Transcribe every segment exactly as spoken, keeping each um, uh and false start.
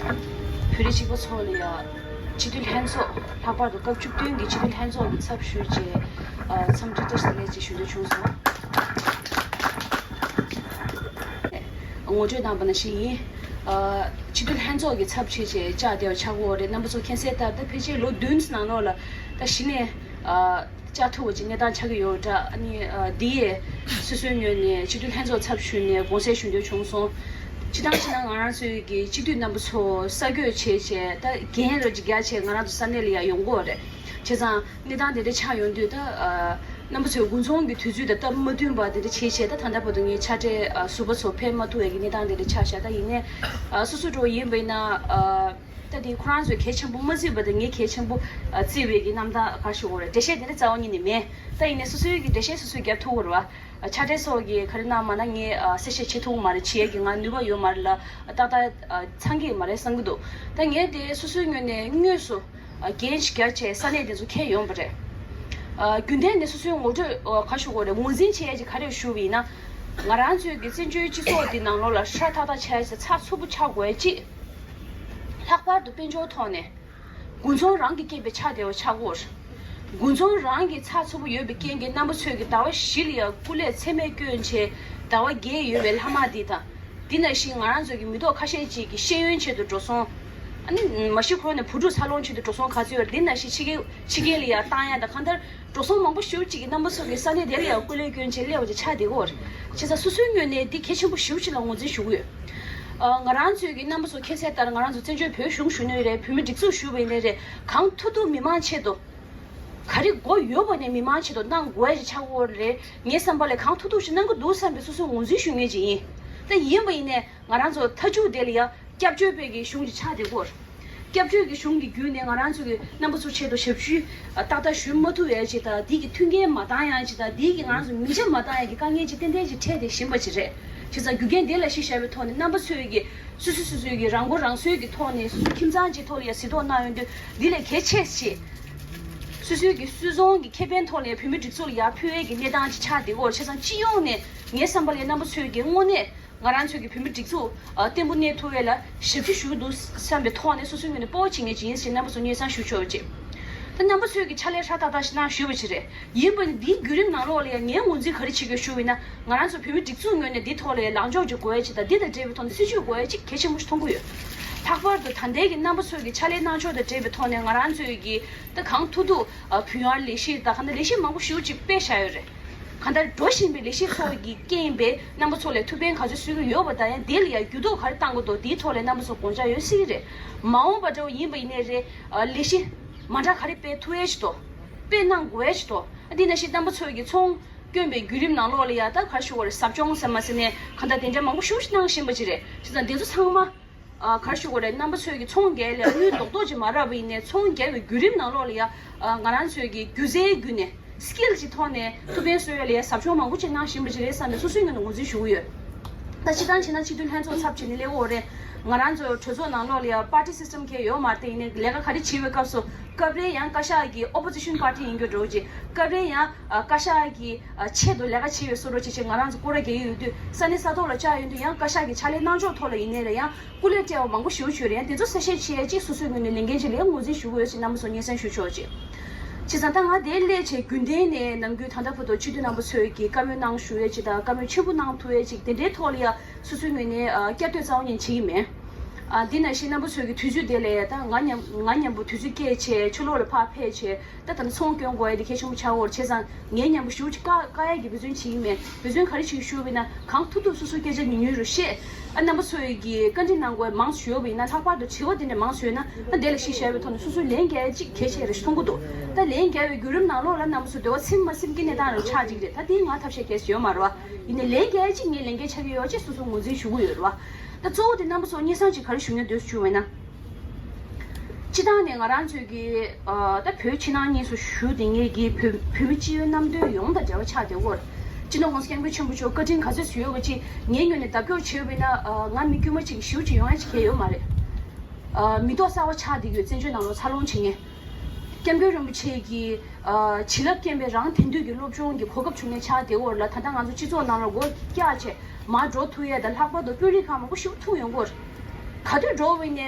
བོད་རིགས་གཅིག་པ་ཚོ་ལ་ཡ་སྤྱི་འཐུས་ལྷན་ཚོགས། ལྷག་པར་དུ་སྐབས་བཅུ་བདུན་གྱི་སྤྱི་འཐུས་ལྷན་ཚོགས་ཀྱི་ཚབ་ཞུས་བྱས། ཨ། འཚམས་འདྲི་བཀྲ་ཤིས་བདེ་ལེགས་ཅེས་ཞུ་འདོད་བྱུང་སོང་། ངོ་སྤྲོད་གནང་པ་ནང་བཞིན་ཡིན། ཨ། སྤྱི་འཐུས་ལྷན་ཚོགས་ཀྱི་ཚབ་བྱས་བྱས་བཅར་བསྡད་པ་ཆགས་ཀྱི་ཡོད་རེད། རྣམ་པ་ཚོ་མཁྱེན་གསལ་ལྟར་ད་ཕལ་ཆེར་ལོ་བདུན་ནང་ལོགས་ལ་ད་གཞི་ནས། ཨ། བཅར་ཐུབ་པ་ཅིག་གནས་སྟངས་ཆགས་ཀྱི་ཡོད་འདྲ། ཨ་ནི། ཨ། འདི་ཡས་སོ་སོའི་ངོས་ནས་སྤྱི་འཐུས་ལྷན་ཚོགས་ཚབ་ཞུས་ནས་དགོངས་སེལ་ཞུ་འདོད་བྱུང་སོང་། སྤྱིར་བཏང་བྱས་ན་ང་རང་ཚོའི་གི་སྤྱི་འཐུས་རྣམ་པ་ཚོ་ས་བགོས་བྱས་བྱས་ད་འགན་རེ་ཅིག་བརྒྱབ་བྱས་ང་རང་ཚོ་ས་གནས་ལ་ཡར་ཡོང་གི་ཡོད་རེད། བྱས་ཙང་གནས་སྟངས་དེ་འདྲ་ཆགས་ཡོང་དུས་ད། ཨ། རྣམ་པ་ཚོའི་དགུན་ཚོང་གི་དུས་ཚོད་དང་སྟབས་མ་བསྟུན་པ་དེ་འདྲ་བྱས་བྱས་ད་ད་ལྟ་བར་དུ་ངའི་ཕྱག་སྦྲེལ། ཨ། ཟུར་པ་ཚོ་ཕེབས་མ་ཐུབ་པའི་གི་གནས་སྟངས་དེ་འདྲ་ཆགས་ཤག་ད་ཡིན་ནའི། ཨ། སོ་སོ་འདྲ་བོ་ཡིན་པ་ཡིན་ན། ཨ། ད་དེ་ཁོ་རང་ཚོས་གལ་ཆེན་པོ་མ་བརྩིས་པ་དང་ངས་གལ་ཆེན་པོ། ཨ། བརྩིས་པའི་གི་རྣམ་ཐར་ག་རེ་ཞུ་དགོས་རེད། འགྲེལ་བཤད་དེ་འདྲ་རྩ་བ་ཉིད་ནས་མེད། ད་ཡིན་ནའི་སོ་སོའི་གི་འགྲེལ་བཤད་སོ་སོས་རྒྱབ་ཐུབ་ཀྱི་རེད་བ། ཨ། ཕྱག་སྦྲེལ་སོགས་ཀྱིས་ག་རེ་གནང་མ་གནང་ངས། ཨ། གསལ་བཤད་བྱེད་ཐུབ་ཀྱི་མ་རེད། བྱེད་ཡས་ཀྱི་ང་ནུས་པ་ཡོད་མ་རེད་ལ། ཨ། ཏག་ཏག་ཨ། ཚང་གི་མ་རེད་བསམ་གྱི་འདུག་ད་ངས་དེ་སོ་སོའི་ངོས་ནས་དངོས་སུ། ཨ། འགན་ཞིག་བརྒྱབ་བྱས་ས་གནས་དེ་ཚོ་འཁྱེར་ཡོང་བ་རེད། ཨ། རྒྱུན་ལྡན་ནས་སོ་སོའི་ངོ་སྤྲོད། ཨ། ག་རེ་ཞུ་དགོས་རེད། ངོས་འཛིན་བྱེད་ཡས་ཀྱི་ག་རེ་ཞུ་བ་ཡིན་ན། ང་རང་ཚོའི་གི་བཙན་བྱོལ་སྤྱི་ཚོགས་འདི་ནང་ལོགས་ལ་ཧྲ་ཐག་ཐག་ཆགས་ཡས་ཚགས་ཚུད་པོ་ཆགས་དགོས་ཡས་གཅིག་ལྷག་པར་དུ་དཔལ་འབྱོར་ཐོག་ནས། དགུན་ཚོང་རང་གི་རྐྱེན་པས་ཆགས་བསྡད་པ་ཆགས་ཀྱི་ཡོད་རེད། དགུན་ཚོང་རང་གི་ཚགས་ཚུད་པོ་ཡོད་པའི་རྐྱེན་གྱིས་རྣམ་པ་ཚོས་ཀྱི་ཟླ་བ་བཞི་ལ་ཡང་སྐུ་ལས་ཚད་མེད་བསྐྱོན་བྱས་ཟླ་བ་བརྒྱད་ཡོད་པའི་ལྷག་མ་འདི་དང་། འདི་ནང་བཞིན་ང་རང་ཚོ་གི་མི་ཐོག་ཁ་ཤས་ཅིག་གི་ཤེས་ཡོན་ཆེད་དུ་འགྲོ་སོང་། ཨ་ནི་མ་གཞི་ཁོ་ནས་བུ་ཕྲུག་འཚར་ལོངས་ཆེད་དུ་འགྲོ་སོང་ག་ཚོད་ཡོད་རེད། འདི་ནང་བཞིན་ཕྱི་རྒྱལ་ཕྱི་རྒྱལ་ལ་ཡང་བཏང་ཡ་དང་གང་ལྟར། འགྲོ་སོང་མང་པོ་ཞེ་པོ་ཅིག་གིས་རྣམ་པ་ཚོ་གི་ས་གནས་དེ་ལ་ཡང་སྐུ་ལས་བསྐྱོན་བྱས་སླེབས་པ་ཅིག་ཆགས་བསྡད་ཀྱི་ཡོད་རེད། བྱས་ཙང་སོ་སོའི་ངོས་ནས་འདི་གལ་ཆེན་པོ་ཞེ་པོ་ཅིག་ལ་ངོས་འཛིན་ཞུ་གི་ཡོད། ཨ། ང་རང་ཚོའི་གི་རྣམ་པ་ཚོ་མཁྱེན་གསལ་ལྟར་ང་རང་ཚོ་བཙན་བྱོལ་བོད་གཞུང་ཞུ་ནི་རེད། བོད་མི་སྒྲིག་འཛུགས་ཞུ་བའི་ནི་རེད། གང་ཐུབ་ཐུབ་མི་མང་ཆེད་དུ། ག་རེ་དགོས་ཡོད་པ་ནས་མི་མང་ཆེད་དུ་གནང་དགོས་ཡ་ཅིག་ཆགས་ཀྱི་ཡོད་རེད། ངའི་བསམ་པ་ལ་གང་ཐུབ་ཐུབ་ཞིག་གནང་གི་འདུག་བསམ་པའི་སོ་སོའི་ངོས་འཛིན་ཞུ་མཁན་ཅིག་ཡིན། ད་ཡིན་པ་ཡིན་ནའི་ང་རང་ཚོ་མཐའ་མཇུག་དེ་ལ་ཡ་སྐྱབས་བཅོལ་བའི་གི་གཞུང་ཅིག་ཆགས་བསྡད་ཀྱི་ཡོད་རེད། སྐྱབས་བཅོལ་གྱི་གཞུང་གི་བརྒྱུད་ནས་ང་རང་ཚོ་གི་རྣམ་པ་ཚོ་ཆེད་དུ་ཞབས་ཞུ་ཏག་ཏག་ཞུ་མ་ཐུབ་ཡ་ཅིག་དང་། འདི་གི་མཐུན་རྐྱེན་མ་བཏང་ཡ་ཅིག་དང་། འདི་གི་ང་རང་ཚོ་མི་ཆ་མ་བཏང་ཡ་གི་དཀའ་ངལ་ཅིག་ཏན་ཏན་ཅིག་འཕྲད་བསྡད་བཞིན་པ་ཅིག་རེད། བྱས་ཙང་རྒྱུ་རྐྱེན་དེ་ལ་གཞི་བཞག་པའི་ཐོག་ནས་རྣམ་པ་ཚོས་ཀྱི་སོ་སོ་སོ་སོའི་གི་རང་མགོ་རང་སོན་གྱི་ཐོག་ནས་སོ་སོ་ཁྱིམ་ཚང་ཅིག་ཐོག་ལ་ཡ་གཟིགས་རྟོག་གནང་ཡོང་དུས། འདི་ལས་གལ་ཆེ་ཤོས་སོ་སོའི་གི་སུད་ཚོང་གི་ཁེ་ཕན་ཐོག་ལ་ཡ་བོད་མི་སྒྲིག་འཛུགས་ལ་ཡ་ཕུལ་བའི་གི་གནས་སྟངས་ཅིག་ཆགས་བསྡད་ཀྱི་ཡོད་རེད། བྱས་ཙང་སྤྱི་ཡོངས་ནས་ངའི་བསམ་པ་ལ་ཡ་རྣམ་པ་ཚོས་ཀྱི་དངོས་གནས། ང་རང་ཚོའི་གི་བོད་མི་སྒྲིག་འཛུགས། ཨ། བརྟན་པོ་གནས་ཐུབ་ཡས་ལ་ཞབས་ཕྱི་ཞུ་གི་འདུག་བསམ་པའི་ཐོག་ནས་སོ་སོའི་ངོས་ནས་སྤོབས་པ་བྱེད་མཁན་ཅིག་ཡིན་ཞེས་རྣམ་པ་ཚོ་སྙན་སེང་ཞུ་ཆོག་ཅིག་ད་རྣམ་པ་ཚོས་ཀྱི་ཕྱག་ལས་ཧྲ་ཏག་ཏག་ཞིག་གནང་ཞུས་པ་ཅིག་རེད། ཡིན་པ་ནི་འདིའི་བརྒྱུད་རིམ་ནང་ལོགས་ལ་ཡང་ངས་ངོས་འཛིན་ག་རེ་བྱེད་དགོས་ཞུ་བ་ཡིན་ན། ང་རང་ཚོ་བོད་མི་སྒྲིག་འཛུགས་ངོས་ནས་འདིའི་ཐོག་ལ་ཡང་ལངས་ཕྱོགས་ཅིག་དགོས་ཡས་ཅིག་དང་། འདི་དང་འབྲེལ་བའི་ཐོག་ནས་སྲིད་ཇུས་དགོས་ཡས་ཅིག་གལ་ཆེན་པོ་ཞིག་མཐོང་གི་ཡོད། ལྷག་པར་དུ་ད་ལྟའི་གི་རྣམ་པ་ཚོས་ཀྱི་ཕྱག་ལས་གནང་ཕྱོགས་དང་འབྲེལ་བའི་ཐོག་ནས་ང་རང་ཚོས་ཀྱི་ད་གང་ཐུབ་ཐུབ། ཨ། བུ་ཡར་ལས་གཞི་དང་གང་ལྟར་ལས་གཞི་མང་པོ་ཞེ་པོ་ཅིག་སྤེལ་བཞག་ཡོད་རེད། གང་ལྟར་འགྲོ་བཞིན་པའི་ལས་གཞི་ཚོ་གི་རྐྱེན་པས་རྣམ་པ་ཚོ་ལ་ཐུགས་ཕན་ག་ཚོད་གསོས་ཀྱི་ཡོད་པ་དང་། ཡང་དེ་ལ་ཡང་འགྱུར་ལྡོག་ག་རེ་གཏང་དགོས་འདུག་འདིའི་ཐོག་ལ་རྣམ་པ་ཚོ་དགོངས་འཆར་ཡོད་སྲིད་ཀྱི་རེད། མ་འོངས་པ་འདྲ་བོ་ཡིན་པ་ཡིན་ནའི་རེད། ཨ། ལས་གཞི་མ་འདྲ་ག་རེ་སྤེལ་ཐུབ་ཡས་ཅིག་འདུག་སྤེལ་གནང་དགོས་ཡས་ཅིག་འདུག་འདི་ནང་བཞིན་རྣམ་པ་ཚོ་གི་ཚོང་བསྐྱོན་པའི་བརྒྱུད་རིམ་ནང་ལོགས་ལ་ཡ་ད་ག་རེ་ཞུ་དགོས་རེད། ཟབ་སྦྱོང་ཟེར་མ་ཟེར་ནས་གང་ལྟར་དེ་འདྲ་མང་པོ་ཞེ་པོ་ཞིག་གནང་བཞིན་པ་ཅིག་རེད། བྱས་ཙང་དེ་ཚོ་ཚང་མ། ཨ། ག་རེ་ཞུ་དགོས་རེད། རྣམ་པ་ཚོས་ཀྱི་ཚོང་རྒྱག་ཡས་ལ་དངུལ་རྡོག་རྡོག་ཅིག་མ་རག་པ་ཡིན་ནའི་ཚོང་རྒྱག་པའི་བརྒྱུད་རིམ་ནང་ལོགས་ལ་ཡ། ཨ། ང་རང་ཚོའི་གི་སྒྱུ་རྩལ་བརྒྱུད་ནས་སི་ཀིལ་གྱི་ཐོག་ནས་ཐུགས་ཕན་གསོས་ཡས་ལ་ཡ་ཟབ་སྦྱོང་མང་པོ་ཅིག་གནང་བཞིན་པ་ཅིག་རེད་བསམ་ནས་སོ་སོའི་ངོས་ནས་ངོས་འཛིན་ཞུ་གི་ཡོད། ད་སྤྱིར་བཏང་བྱས་ན་སྤྱི་འཐུས་ལྷན་ཚོགས་ཚབ་བྱས་ནས་སླེབས་ཡོད་རེད། ང་རང་ཚོ་གྲོས་ཚོགས་ནང་ལོགས་ལ་ཡ་པར་ཊི་སིས་ཊམ་གང་ཡང་ཡོད་མ་རེད། དེ་ཡིན་ནའི་ལས་ཀ་ག་རེ་བྱེད་པའི་སྐབས་སུ་སྐབས་རེ་ཡང་བཀའ་ཤག་གི་ཨོ་པོ་ཛི་ཤན་པར་ཊི་ཡིན་རྒྱུ་འདྲ་བོ་ཅིག་སྐབས་རེ་ཡང་། ཨ། བཀའ་ཤག་གི། ཨ། ཆེད་དུ་ལས་ཀ་བྱེད་པའི་བཟོ་འདྲ་བྱས་བྱས་ང་རང་ཚོ་སྐོར་ར་རྒྱག་གི་ཡོད་དུས། ས་གནས་ས་ཐོག་ལ་བཅར་ཡོང་དུས་ཡང་བཀའ་ཤག་གི་ཕྱག་ལས་གནང་ཕྱོགས་ཐོག་ལ་ཡིན་ནའི་རེད། ཡང་སྐུ་ལས་སྤྲད་པ་མང་པོ་ཞེ་པོ་ཅིག་ཡོད་རེད། ཡང་དེ་ཚོ་གསལ་བཤད་བྱེད་ཡས་ཅིག་སོ་སོའི་ངོས་ནས་ལས་འགན་ཅིག་ལ་ཡང་ངོས་འཛིན་ཞུ་དགོས་ཡོད་ཅེས་རྣམ་པ་ཚོ་སྙན་སེང་ཞུ་ཆོག་ཅིག་བྱས་ཙང་ད་ང་དེ་སླེབས་བྱས་རྒྱུན་ལྡན་ནས་ནམ་རྒྱུན་ད་ལྟ་བར་དུ་སྤྱི་འཐུས་རྣམ་པ་ཚོས་ཀྱི་བཀའ་མོལ་གནང་ཞུ་ཡས་ཅིག་དང་། བཀའ་མོལ་ཆེན་པོ་གནང་ཐུབ་ཡས་ཅིག་དེ་འདྲའི་ཐོག་ལ་ཡང་སོ་སོའི་ངོས་ནས། ཨ། བསྐྱར་ཟློས་རྩ་བ་ཉིད་བྱེད་ཀྱི་མེད། ཨ། འདི་ནང་བཞིན་རྣམ་པ་ཚོས་ཀྱི་དུས་ཚོད་དེ་ལ་ད་ང་མཉམ་ང་མཉམ་པོ་དུས་ཚོད་བསྐྱལ་བྱས་ཕྱི་ལོགས་ལ་ཕར་ཕེབས་བྱས། ད་ད་ནི་ཚོང་སྐྱོན་དགོས་ཡ་དེ་གལ་ཆེན་པོ་ཆགས་ཡོད་རེད། བྱས་ཙང་ངའི་མཉམ་པོ་ཞེ་པོ་ཅིག་བཀག་བཀག་ཡ་གི་འབད་བརྩོན་བྱེད་ཀྱི་མེད། འབད་བརྩོན་ག་རེ་བྱེད་ཀྱི་ཞུ་བ་ཡིན་ན། གང་ཐུབ་ཐུབ་སོ་སོའི་སྐད་ཆ་ཉུང་ཉུང་རུ་བཤད། ཨ། རྣམ་པ་ཚོས་ཀྱི་བཀའ་འདྲི་གནང་དགོས་མང་ཙམ་ཞུ་བ་ཡིན་ན། ལྷག་པར་དུ་དྲི་བ་དེ་འདྲ་མང་ཙམ་ཡོད་ན། ཨ། དེ་ལ་གཞི་བཞག་པའི་ཐོག་ནས་སོ་སོའི་ལན་རྒྱག་ཡ་ཅིག་གལ་ཆེ་རེད་ཞེས་མཐོང་གི་འདུག་ད་ལན་རྒྱག་པའི་བརྒྱུད་རིམ་ནང་ལོགས་ལ་རྣམ་པ་ཚོ་འདོད་པ་ཚིམ་མ་ཚིམ་གྱི་གནས་སྟངས་རུ་ཆགས་ཀྱི་རེད། ད་དེ་ང་ཐབས་ཤེས་གལ་ཆེ་ཡོད་མ་རེད་བ། ཡིན་ནའི་ལན་རྒྱག་ཡ་ཅིག་ངས་ལས་འགན་ཆགས་ཀྱི་ཡོད་ཅེས་སོ་སོ་ངོས་འཛིན་ཞུ་གི་ཡོད་རེད་བ། ད་གཙོ་བོ་དེ་རྣམ་པ་ཚོ་སྙན་སེང་ཅིག་ག་རེ་ཞུ་སྙིང་འདོད་ཞུ་བ་ཡིན་ན། སྤྱིར་བཏང་ནས་ང་རང་ཚོའི་གི། ཨ། ད་བོད་ཕྱི་ནང་གཉིས་སུ་བཞུགས་བསྡད་མཁན་གྱི་བོད་བོད་མི་སྤྱི་བའི་རྣམ་དོན་ཡོངས་དང་འབྲེལ་བ་ཆགས་བསྡད་ཡོད་རེད། སྤྱི་ནོར་༸གོང་ས་༸སྐྱབས་མགོན་ཆེན་པོ་མཆོག་བཀའ་དྲིན་ག་ཚོད་ཞུ་ཡོད་པ་ཅིག་ངའི་ངོས་ནས་ལྡབ་སྐྱོར་བྱས་ཡོད་པ་ཡིན་ན། ཨ། ང་མི་དཀྱུས་མ་ཅིག་ཞེ་པོ་ཅིག་ཡོང་ཡ་ཅིག་གང་ཡང་ཡོད་མ་རེད། ཨ། མི་ཐོག་གསར་པ་ཆགས་བསྡད་ཡོད། བཙན་བྱོལ་ནང་ལོགས་འཚར་ལོངས་བྱེད་མཁན། སྐྱབས་མགོན་རིན་པོ་ཆེ་གི། ཨ། བྱིན་རླབས་རྐྱེན་པས་རང་དེང་དུས་ཀྱི་སློབ་སྦྱོང་གི་གོ་སྐབས་བྱུང་མཁན་ཆགས་བསྡད་ཡོད་རེད་ལ། ད་ལྟ་ང་ཚོ་སྤྱི་ཚོགས་ནང་ལ་སྒོ་བཀྱག་བྱས་མར་འགྲོ་ཐུབ་ཡས་དང་། ལྷག་པར་དུ་དཔོན་རིགས་ཁག་མང་པོ་ཞེ་པོ་ཐུག་ཡོང་གི་ཡོད་རེད། ག་དུས་འགྲོ་བས་ནས་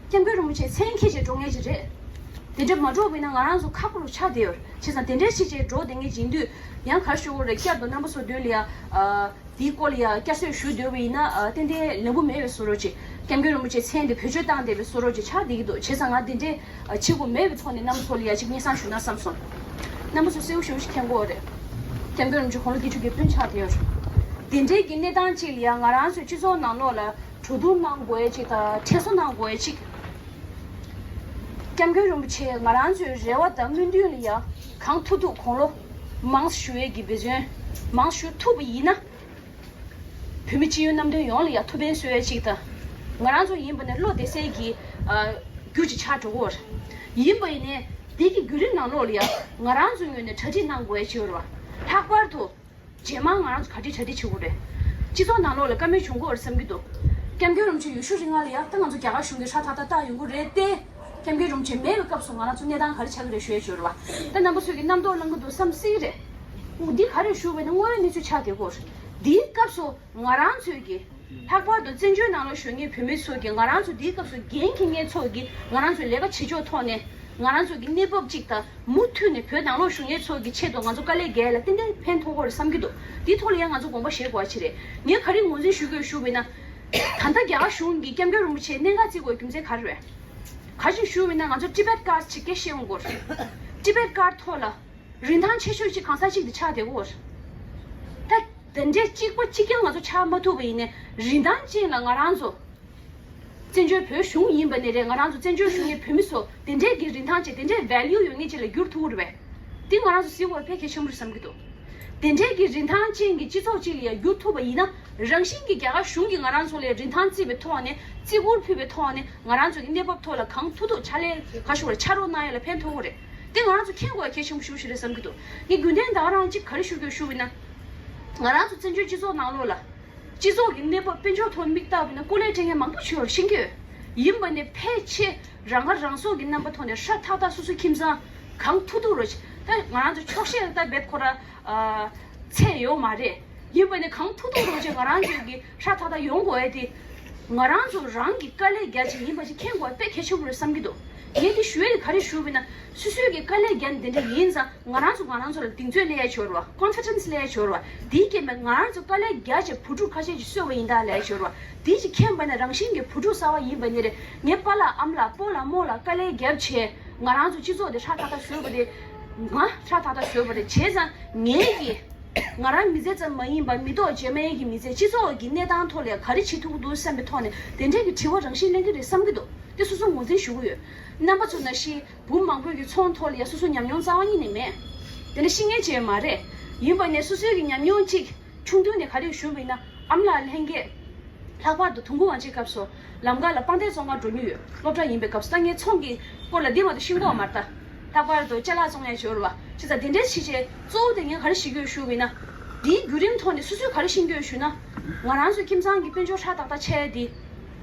སྐྱབས་མགོན་རིན་པོ་ཆེ་མཚན་འཁྱེར་བྱས་འགྲོ་ངེས་ཀྱི་རེད། དེ་འདྲ་མ་འགྲོ་བས་ན་ང་རང་ཚོ་ཁག་པོ་རུ་ཆགས་བསྡད་ཡོད། བྱས་ཙང་དེ་འདྲའི་ཕྱི་རྗེས་འགྲོ་བསྡད་ངེས་ཀྱི་ཡིན་དུས། ཡང་ག་རེ་ཞུ་དགོས་རེད། བསྐྱར་དུ་རྣམ་པ་ཚོ་མདུན་ལ་ཡ། ཨ། དེའི་སྐོར་ལ་ཡ་བསྐྱར་གསོ་ཞུ་འདོད་པ་ཡིན་ན། ཨ། ཏན་ཏན་ལེགས་པོ་མེད་པའི་བཟོ་འདྲ་ཅིག་སྐྱབས་མགོན་རིན་པོ་ཆེའི་མཚན་དེ་བེད་སྤྱོད་བཏང་བསྡད་པའི་བཟོ་འདྲ་ཅིག་ཆགས་བསྡད་ཀྱི་འདུག་བྱས་ཙང་ང་དེ་འདྲའི་བྱེད་དགོས་མེད་པའི་ཐོག་ནས་རྣམ་པ་ཚོ་ལ་ཡ་ཅིག་སྙན་སེང་ཞུ་ན་བསམ་སོང་། རྣམ་པ་ཚོ་གསལ་པོ་ཞེ་པོ་ཞིག་མཁྱེན་གྱི་ཡོད་རེད། སྐྱབས་མགོན་རིན་པོ་ཆེ་དགུང་ལོ་བརྒྱད་ཅུ་གི་སྤུན་ཆགས་བསྡད་ཡོད་རེད། དེ་འདྲའི་གི་གནས་སྟངས་ཅིག་ལ་ཡ་ང་རང་ཚོའི་སྤྱི་ཚོགས་ནང་ལོགས་ལ་གྲོས་བསྡུར་གནང་དགོས་ཡ་ཅིག་དང་། དྲན་གསོ་གནང་དགོས་ཡ་ཅིག་སྐྱབས་མགོན་རིན་པོ་ཆེ་ང་རང་ཚོའི་རེ་བ་དང་སྨོན་འདུན་ལ་ཡ་གང་ཐུབ་ཐུབ་དགུང་ལོ་མང་ཞུ་ཡས་ཀྱི་འབད་བརྩོན་མང་ཞུ་ཐུབ་པ་ཡིན་ན། བོད་མི་སྤྱི་ཡོངས་རྣམ་དོན་ཡོངས་ལ་ཡ་ཐུགས་ཕན་གསོས་ཡས་ཅིག་དང་། ང་རང་ཚོ་ཡིན་པ་ནས་བློ་བདེ་གསལ་གྱི་ཨ་རྒྱུ་ཅིག་ཆགས་འགྲོ་གི་ཡོད་རེད། ཡིན་པ་ཡིན་ནའི་འདི་གི་བརྒྱུད་རིམ་ནང་ལོགས་ལ་ཡ་ང་རང་ཚོའི་ངོས་ནས་གྲ་སྒྲིག་གནང་དགོས་ཡས་ཅིག་ཡོད་རེད་བ། ལྷག་པར་དུ། རྗེས་མ་ང་རང་ཚོ་ག་འདྲ་གྲ་སྒྲིག་བྱེད་དགོས་རེད། སྤྱི་ཚོགས་ནང་ལོགས་ལ་བཀའ་མོལ་བྱུང་གི་ཡོད་རེད་བསམ་གྱི་འདུག་སྐྱབས་མགོན་རིན་པོ་ཆེ་ཡུལ་ཤུལ་རིང་ལ་ཡ་ད་ང་ཚོ་རྒྱ་གར་གཞུང་གིས་ཧྲ་ཐག་ཐག་བཏགས་ཡོང་གི་རེད་དེ། སྐྱབས་མགོན་རིན་པོ་ཆེ་མེད་པའི་སྐབས་སུ་ང་རང་ཚོ་གནས་སྟངས་ག་རེ་ཆགས་ཀྱི་རེད་ཞུ་ཡས་ཅིག་ཡོད་རེད་བ། ད་རྣམ་པ་ཚོས་ཀྱི་རྣམ་རྟོག་ལངས་ཀྱི་འདུག་བསམ་སྲིད་ཀྱི་རེད། འོ་འདི་ག་རེ་ཞུ་བས་ན་དངོས་ཡོད་གནས་ཚུལ་ཆགས་བསྡད་ཀྱི་ཡོད་རེད། འདིའི་སྐབས་སུ་ང་རང་ཚོས་ཀྱི། ལྷག་པར་དུ་བཙན་བྱོལ་ནང་ལ་བཞུགས་མཁན་བོད་མི་ཚོ་གིས་ང་རང་ཚོ་འདིའི་སྐབས་སུ་འགན་འཁྱེར་མཁན་ཚོ་གིས་ང་རང་ཚོའི་ལས་ཀ་བྱེད་ཕྱོགས་ཐོག་ནས་ང་རང་ཚོ་གི་གནས་བབ་ཅིག་དང་མུ་མཐུད་ནས་བོད་ནང་ལོགས་བཞུགས་མཁན་ཚོ་གི་ཆེད་དུ་ང་ཚོ་དཀའ་ལས་རྒྱག་ཡ་ལ་ཏན་ཏན་ཕན་ཐོགས་ཀྱི་རེད་བསམ་གྱི་འདུག་དེའི་ཐོག་ལ་ཡང་ང་ཚོ་དགོངས་པ་བཞེས་དགོས་པ་ཅིག་རེད། ངས་ག་རེ་ངོས་འཛིན་ཞུ་དགོས་ཞུ་བས་ན། ད་ལྟ་རྒྱ་གར་གཞུང་གིས་སྐྱབས་མགོན་རིན་པོ་ཆེ་གནད་འགག་བརྩི་དགོས་རྒྱུ་མཚན་ག་རེ་རེད། ག་རེ་ཞུ་བས་ན་ང་ཚོ་Tibet Card་ཅིག་སྐད་ཤེས་ཡོང་དགོས་རེད། Tibet Card་ཐོག་ལ། རིན་ཐང་ཆེ་ཤོས་ཅིག་གང་ཟག་ཅིག་དེ་ཆགས་བསྡད་ཀྱི་ཡོད་རེད། ད་དེ་འདྲའི་གཅིག་པ་གཅིག་རྐྱང་ང་ཚོ་ཆགས་མ་ཐུབ་པ་ཡིན་ནའི་རིན་ཐང་ཅན་ལ་ང་རང་ཚོ་བཙན་བྱོལ་བོད་གཞུང་ཡིན་པ་ནི་རེད། ང་རང་ཚོ་བཙན་བྱོལ་གཞུང་གི་བོད་མི་ཚོ་དེ་འདྲའི་གི་རིན་ཐང་ཅན་དེ་འདྲའི་value་ཡོད་མཁན་ཅིག་ལ་འགྱུར་ཐུབ་ཀྱི་རེད་པས། དེ་ང་རང་ཚོ་གཟིགས་དགོས་དཔེ་གལ་ཆེན་པོ་རེད་བསམ་གྱི་འདུག་དེ་འདྲའི་གི་རིན་ཐང་ཅན་གྱི་སྤྱི་ཚོགས་ཅིག་ལ་ཡང་འགྱུར་ཐུབ་པ་ཡིན་ན་རང་བཞིན་གྱི་རྒྱ་གར་གཞུང་གིས་ང་རང་ཚོ་ལ་རིན་ཐང་བརྩི་བའི་ཐོག་ནས་བརྩི་བཀུར་ཕུལ་བའི་ཐོག་ནས་ང་རང་ཚོ་གི་གནས་བབ་ཐོག་ལ་གང་ཐུབ་ཐུབ་ཕྱག་ལས་ག་ཞུ་བར་ཕྱག་རོགས་གནང་ཡ་ལ་ཕན་ཐོགས་ཀྱི་རེད། དེ་ང་རང་ཚོ་མཁྱེན་དགོས་ཡ་གལ་ཆེན་པོ་ཞེ་པོ་ཞིག་རེད་བསམ་གྱི་འདུག་ངས་རྒྱུན་ལྡན་ད་ག་རང་གཅིག་ག་རེ་ཞུ་དགོས་ཞུ་བ་ཡིན་ན། ང་རང་ཚོ་བཙན་བྱོལ་སྤྱི་ཚོགས་ནང་ལོགས་ལ། སྤྱི་ཚོགས་ཀྱི་གནས་བབ་དཔལ་འབྱོར་ཐོག་མིག་བལྟས་པ་ཡིན་ན་སྐུ་ལས་སྤྲད་མཁན་མང་པོ་ཞིག་ཡོད་རེད་ཤེས་ཀྱི་ཡོད། ཡིན་པ་ནས་ཕལ་ཆེར་རང་ཁ་རང་གསོ་གི་རྣམ་པ་ཐོག་ནས་ཧྲ་ཐག་ཐག་སོ་སོའི་ཁྱིམ་ཚང་གང་ཐུབ་ཐུབ་རོགས་བྱེད། ད་ང་རང་ཚོ་ཆོག་ཤེས་ལ་ད་རྦད་ཁོ་ར། ཚད་ཡོད་མ་རེད། ཡིན་པ་ནས་གང་ཐུབ་ཐུབ་རོགས་བྱེད། ང་རང་ཚོའི་གི་ཧྲ་ཐག་ཐག་ཡོང་དགོས་ཡ་དེ། ང་རང་ཚོ་རང་གི་དཀའ་ལས་རྒྱག་ཅིག་ཡིན་པ་ཅིག་མཁྱེན་དགོས་པ་དཔེ་གལ་ཆེན་པོ་རེད་བསམ་གྱི་འདུག་ངས་འདི་ཞུ་ཡ་དེ་ག་རེ་ཞུ་བ་ཡིན་ན། སོ་སོའི་གི་དཀའ་ལས་རྒྱག་ནི་དེ་འདྲ་ཡིན་ཙང་ང་རང་ཚོ་ང་རང་ཚོ་ལ་གདེང་ཚོད་སླེབས་ཡ་ཅིག་ཡོད་རེད་བ། ཀོན་ཕི་ཌེན་སི་སླེབས་ཡ་ཅིག་ཡོད་རེད་བ། དེའི་རྐྱེན་པས་ང་རང་ཚོ་དཀའ་ལས་རྒྱག་བྱས་བུ་ཕྲུག་ཁ་ཤས་ཅིག་གསོས་པ་ཡིན་ད་ལབ་ཡ་ཅིག་ཡོད་རེད་བ། དེ་ཅིག་མཁྱེན་པ་ན་རང་བཞིན་གྱི་བུ་ཕྲུག་གསར་པ་ཡིན་པ་ནི་རེད། ངའི་པཱ་ལགས་ཨ་མ་ལགས་སྤོ་ལགས་རྨོ་ལགས་དཀའ་ལས་རྒྱབ་བྱས་ང་རང་ཚོ་སྤྱི་ཚོགས་དེ་ཧྲ་ཐག་ཐག་བཟོས་པ་རེད། ང་ཧྲ་ཐག་ཐག་བཟོས་པ་རེད། བྱས་ཙང་ངའི་གི་ང་རང་མི་ཚེ་ཙམ་མ་ཡིན་པར་མི་ཐོག་རྗེས་མའི་གི་མི་ཚེ་སྤྱི་ཚོགས་ཀྱི་གནས་སྟངས་ཐོག་ལ་ག་རེ་བྱེད་ཐུབ་ཀྱི་འདུག་བསམ་པའི་ཐོག་ནས་དེ་འདྲའི་གི་དྲི་བ་རང་བཞིན་གླེང་གི་རེད་བསམ་གྱི་འདུག་དེ་སོ་སོ་ངོས་འཛིན་ཞུ་གི་ཡོད། རྣམ་པ་ཚོ་ནང་བཞིན་བུ་མང་པོས་ཀྱི་ཚོང་ཐོག་ལ་ཡ་སོ་སོ་ཉམས་མྱོང་རྩ་བ་ཉིད་ནས་མེད། དེ་འདྲ་ཤེས་མཁན་ཅིག་མ་རེད། ཡིན་པ་ནས་སོ་སོའི་གི་ཉམས་མྱོང་ཅིག་ཆུང་དུས་ནས་ག་རེ་ཞུ་བ་ཡིན་ན་ཨ་མ་ལགས་ལྷན་རྒྱས། ལྷག་པར་དུ་དུས་འཁོར་དབང་ཆེན་སྐབས་སུ་ལམ་ཁ་ལ་དཔལ་ལྡན་བཙོན་ཁང་འགྲོ་མྱོང་ཡོད། སློབ་གྲྭ་ཡིན་པའི་སྐབས་སུ། ད་ངས་ཚོང་གི་སྐོར་ལ་འདི་མ་གཏོགས་ཤེས་ཀྱི་ཡོད་མ་རེད་ད། ལྷག་པར་དུ་ཅ་ལག་བཙོང་ཡ་ཡོད་རེད་བ། བྱས་ཙང་དེ་འདྲའི་ཕྱི་རྗེས་གཙོ་བོ་དེ་ངས་ག་རེ་ཤེས་ཀྱི་ཡོད་ཞུ་བ་ཡིན་ན། འདིའི་བརྒྱུད་རིམ་ཐོག་ནས་སོ་སོས་ག་རེ་ཤེས་ཀྱི་ཡོད་ཞུ་ན། ང་རང་ཚོའི་ཁྱིམ་ཚང་གི་དཔལ་འབྱོར་ཧྲ་ཏག་ཏག་ཆགས་ཡ་འདི།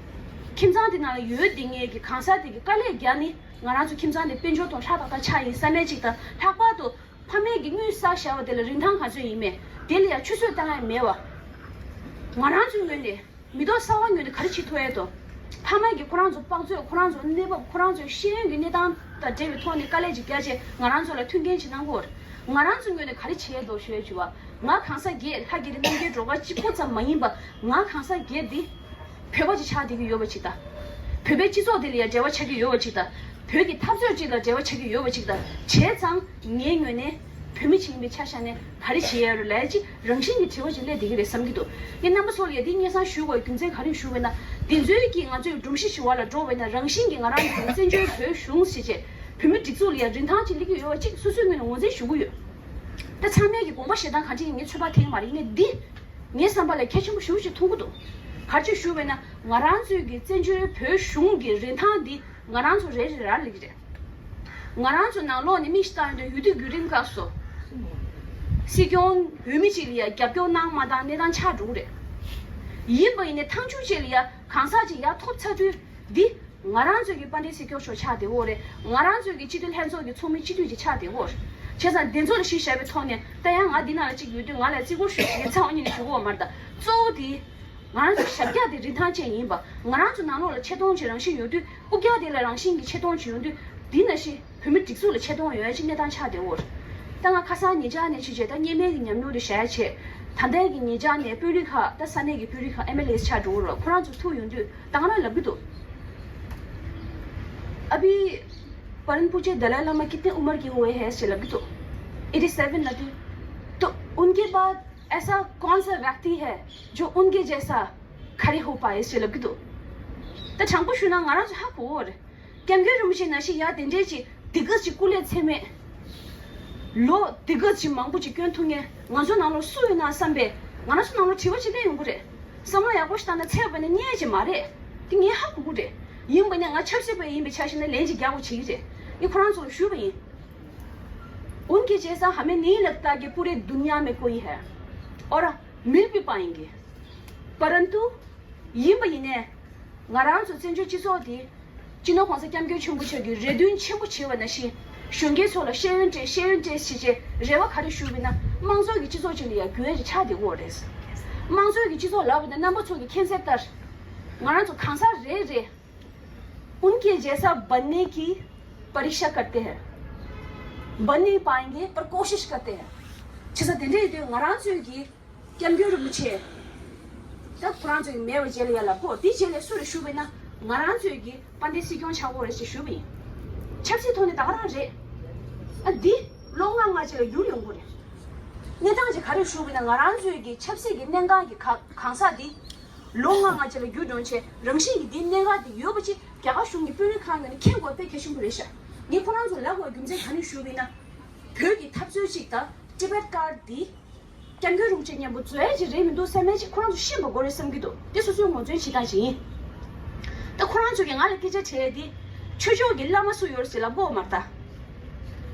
ཁྱིམ་ཚང་དེ་ནང་ལ་ཡོད་བསྡད་མཁན་གྱི་གང་ཟག་དེ་གི་དཀའ་ལས་རྒྱག་ནི་ང་རང་ཚོ་ཁྱིམ་ཚང་དེ་དཔལ་འབྱོར་ཐོག་ཧྲ་ཏག་ཏག་ཆགས་ཡིན་བསམ་ཡ་གཅིག་དང་། ལྷག་པར་དུ། ཕ་མས་ཀྱིས་དངུལ་བསགས་བཞག་པ་དེ་ལ་རིན་ཐང་ག་ཚོད་ཡིན་མིན་དེ་ལ་ཡང་ཆུད་ཟོས་བཏང་ཡ་མེད་པ། ང་རང་ཚོའི་ངོས་ནས་མི་ཐོག་གསར་པ་ངོས་ནས་ག་རེ་བྱེད་ཐུབ་ཡ་དོ། ཕ་མས་ཀྱིས་ཁོ་རང་ཚོ་དཔག་ཚོད། ཁོ་རང་ཚོ་གནས་བབ། ཁོ་རང་ཚོའི་ཤེས་ཡོན་གྱི་གནས་སྟངས་དང་འབྲེལ་བའི་ཐོག་ནས་དཀའ་ལས་ཅིག་བརྒྱབ་བྱས་ང་རང་ཚོ་ལ་མཐུན་རྐྱེན་ཅིག་གནང་དགོས། ང་རང་ཚོའི་ངོས་ནས་ག་རེ་བྱེད་ཡ་དོ་ཞུ་ཡ་བྱུང་བ། ང་གང་ཟག་སྒེར་ལྷ་རྒྱལ་རི་རྣམ་རྒྱལ་སྒྲོལ་དཀར་གཅིག་པུ་ཙམ་མ་ཡིན་པ། ང་གང་ཟག་སྒེར་འདི། བོད་པ་ཅིག་ཆགས་བསྡད་ཀྱི་ཡོད་པ་ཅིག་དང་། བོད་པའི་སྤྱི་ཚོགས་དེ་ལ་ཡང་འབྲེལ་བ་ཆགས་ཀྱི་ཡོད་པ་ཅིག་དང་། བོད་ཀྱི་འཐབ་རྩོད་ཅིག་ལ་འབྲེལ་བ་ཆགས་ཀྱི་ཡོད་པ་ཅིག་དང་། བྱས་ཙང་ངའི་ངོས་ནས་བོད་མི་ཅིག་ཡིན་པའི་ཆ་བཞག་ནས་ག་རེ་བྱེད་ཡ་རེད་ལབ་ཅིག་རང་བཞིན་གྱི་དྲི་བ་ཅིག་སླེབས་བསྡད་ཀྱི་རེད་བསམ་གྱི་འདུག་ངས་རྣམ་པ་ཚོ་ལ་ཡང་འདི་སྙན་སེང་ཞུ་དགོས་རྒྱུ་མཚན་ག་རེ་ཞུ་བས་ན། འདི་ཚོའི་གིས་ང་ཚོའི་སྒྲོམ་གཞི་ཞིག་བར་ལ་འགྲོ་བས་ན་རང་བཞིན་གྱིས་ང་རང་ཚོའི་བཙན་བྱོལ་བོད་གཞུང་ཞེས་བྱས་བོད་མི་སྒྲིག་འཛུགས་ལ་ཡང་རིན་ཐང་ཅིག་སླེབས་ཀྱི་ཡོད་པ་ཅིག་སོ་སོའི་ངོས་ནས་ངོས་འཛིན་ཞུ་གི་ཡོད། ད་ཚང་མས་ཀྱི་དགོངས་པ་བཞེས་སྟངས་ག་འདྲ་ཡིན་ངས་ཚོད་དཔག་ཐེངས་མ་རེད། ཡིན་ནའི་འདི། ངའི་བསམ་པ་ལ་གལ་ཆེན་པོ་ཞེ་པོ་ཅིག་མཐོང་གི་འདུག་ག་རེ་ཞུ་བས་ན་ང་རང་ཚོའི་གི་བཙན་བྱོལ་བོད་གཞུང་གི་རིན་ཐང་འདི་ང་རང་ཚོ་རེ་རེ་རག་ལས་ཀྱི་རེད། ང་རང་ཚོ་ནང་ལོགས་ནས་མིག་ཞིག་བལྟ་ཡོང་དུས་འོས་བསྡུ་བརྒྱུད་རིམ་སྐབས་སུ། སྲིད་སྐྱོང་འོས་མི་གཅིག་ལ་ཡ་རྒྱབ་སྐྱོར་གནང་མ་གནང་གནས་སྟངས་ཆགས་འགྲོ་གི་རེད། ཡིན་པ་ཡིན་ནའི་ཐང་ཆུང་གཅིག་ལ་ཡ་གང་ཟག་ཅིག་ཡར་ཐོབ་ཚར་དུས་འདི། ང་རང་ཚོའི་གི་དཔལ་ལྡན་སྲིད་སྐྱོང་མཆོག་ཆགས་བསྡད་ཡོད་རེད། ང་རང་ཚོའི་གི་སྤྱི་འཐུས་ལྷན་ཚོགས་ཀྱི་ཚོགས་མི་སྤྱི་འཐུས་ཅིག་ཆགས་བསྡད་ཡོད་རེད། བྱས་ཙང་དེ་ཚོ་ལ་གཞི་བཞག་པའི་ཐོག་ནས་ད་ཡང་ང་འདི་ནང་ལ་གཅིག་ཡོད་དུས་ང་ལ་བརྩི་བཀུར་ཞུ་ཞེས་ངས་རྩ་བ་ཉིད་ནས་ཞུ་གི་ཡོད་མ་རེད། ད་གཙོ་བོ་དེ་ ང་རང་ཚོ་ཞབས་བཀྱག་དེ་རིན་ཐང་ཅན་ཡིན་པ། ང་རང་ཚོ་ནང་ལོགས་ལ་ཆེ་མཐོང་ཅིག་རང་བཞིན་ཡོད་དུས། དབུ་བཀྱག་དེ་ལ་རང་བཞིན་གྱི་ཆེ་མཐོང་ཅིག་ཡོང་དུས། འདི་ནང་བཞིན་བོད་མི་སྒྲིག་འཛུགས་ལ་ཆེ་མཐོང་ཡོད་ཡ་ཅིག་གནས་སྟངས་ཆགས་བསྡད་ཡོད་རེད། ད་ང་ཁ་སང་ཉེ་ཆར་ནས་ཕྱིན་བྱས་ད་སྔོན་མའི་གི་ཉམས་མྱོང་དེ་བཤད་ཡ་བྱས། ད་ལྟའི་གི་ཉེ་ཆར་ནས་དཔོན་རིགས་ཁག་ད་ས་གནས་ཀྱི་དཔོན་རིགས་ཁག་ཨེམ་ཨེལ་ཨེ་ཆགས་འགྲོ་གི་རེད། ཁོ་རང་ཚོ་ཐུག་ཡོང་དུས་ད་ག་རང་ལབ་གི་འདུག अभी परम पूज्य दलाई लामा कितने उम्र के हुए हैं ཞེས་ལབ་གི་འདུག eighty seven ལབ་དུས། तो उनके बाद ऐसा कौन सा व्यक्ति है जो उनके जैसा खड़े हो पाए ཞེས་ལབ་གི་འདུག་ད་དྲང་པོ་ཞུ་ན་ང་རང་ཚོ་ཧ་གོ་གི་རེད། སྐྱབས་མགོན་རིན་པོ་ཆེ་ནང་བཞིན་ཡ་དེ་འདྲས་ཀྱི་དེ་ག་ཅིག་སྐུ་ལས་ཚད་མེད། ལོ་དེ་ག་ཅིག་མང་པོ་ཅིག་སྐྱོན་ཐུབ་མཁན་ང་ཚོ་ནང་ལོགས་སུ་ཡོད་ན་བསམ་པས་ང་རང་ཚོ་ནང་ལོགས་དྲི་བ་ཅིག་སླེབས་ཡོང་གི་རེད། བསམ་བློ་ཡག་པོ་ཞིག་བཏང་ན་འཚེ་བ་ནི་རྙེད་ཀྱི་མ་རེད། དེ་ངས་ཧ་གོ་གི་རེད། ཡིན་པ་ནས་ང་ཆབ་སྲིད་པ་ཡིན་པའི་ཆ་བཞག་ན་ལན་ཅིག་རྒྱག་དགོས་བྱེད་ཀྱི་རེད། ངས་ཁོ་རང་ཚོ་ལ་ཞུས་པ་ཡིན། उनके जैसा हमें नहीं लगता कि पूरे दुनिया में कोई है। और मिल भी पाएंगे। परंतु ཡིན་པ་ཡིན་ནས་ང་རང་ཚོ་བཙན་བྱོལ་སྤྱི་ཚོགས་འདི་སྤྱི་ནོར་༸གོང་ས་༸སྐྱབས་མགོན་ཆེན་པོ་མཆོག་གིས་རེ་འདུན་ཆེན་པོ་བྱས་པ་ནང་བཞིན་གཞོན་སྐྱེས་ཚོ་ལ་ཤེས་ཡོན་སྤྲད་ཤེས་ཡོན་སྤྲད་ཞེས་བྱས་རེ་བ་ག་རེ་ཞུས་པ་ཡིན་ན། དམངས་གཙོ་གི་སྤྱི་ཚོགས་ཅིག་ལ་ཡང་འགྱུར་བ་ཅིག་ཆགས་བསྡད་ཀྱི་ཡོད་རེད། དམངས་གཙོ་གི་སྤྱི་ཚོགས་ལབ་པ་ཡིན་ན་རྣམ་པ་ཚོ་གིས་མཁྱེན་གསལ་ལྟར། ང་རང་ཚོ་གང་ཟག་རེ་རེ། उनके जैसा बनने की परीक्षा करते हैं। बन नहीं पाएंगे पर कोशिश करते हैं। བྱས་ཙང་དེ་འདྲ་ཡིན་དུས་ང་རང་ཚོས་ཀྱི་སྐྱབས་མགོན་རིན་པོ་ཆེ་ད་ཁོ་རང་ཚོས་མེད་པ་རྗེས་ལ་ཡ་ལབ་གོ། དེ་རྗེས་ལ་སུ་རེད་ཞུས་པ་ཡིན་ན་ང་རང་ཚོས་ཀྱི་དཔལ་ལྡན་སྲིད་སྐྱོང་ཆགས་ཡོད་རེད་ཅེས་ཞུས་པ་ཡིན། ཆབ་སྲིད་ཐོག་ནས་ད་ག་རང་རེད། ཨ་འདི་ལོ་ལྔ་ལྔ་ཅིག་ལ་འགྱུར་ཡོང་གི་རེད། གནས་སྟངས་ཅིག་ག་རེ་ཞུས་པ་ཡིན་ན་ང་རང་ཚོས་ཀྱི་ཆབ་སྲིད་ཀྱི་གནད་འགག་གི་ག་གང་ཟག་འདི། ལོ་ལྔ་ལྔ་ཅིག་ལ་བརྒྱུད་འགྲོ་བྱས་རང་བཞིན་གྱིས་འདིའི་གནད་འགག་འདི་ཡོད་པ་ཅིག་རྒྱ་གར་གཞུང་གི་དཔོན་རིགས་ཁག་ངོས་ནས་མཁྱེན་དགོས་དཔེ་གལ་ཆེན་པོ་རེད་ཤག་ངས་ཁོ་རང་ཚོ་ལབ་དགོས་རྒྱུ་མཚན་ག་རེ་ཞུས་པ་ཡིན་ན། བོད་ཀྱི་འཐབ་རྩོད་ཅིག་དང་ཊི་བེཊ་ཀཱར་འདི་སྐྱབས་མགོན་རིན་པོ་ཆེ་མཉམ་པོ་འཛུལ་ཡ་ཅིག་རེད་མི་འདུག་བསམ་ཡ་ཅིག་ཁོ་རང་ཚོ་ཤེས་པ་དགོས་རེད་བསམ་གྱི་འདུག་དེ་སོ་སོའི་ངོས་འཛིན་བྱེད་སྟངས་ཤིག་ཡིན། ད་ཁོ་རང་ཚོ་གིས་ང་ལ་སྐད་ཆ་དྲིས་ཏེ། ཆོས་ཕྱོགས་ཀྱི་བླ་མ་སུ་ཡོད་རེད་ཟེར་ལབ་དགོས་མ་རེད་ད།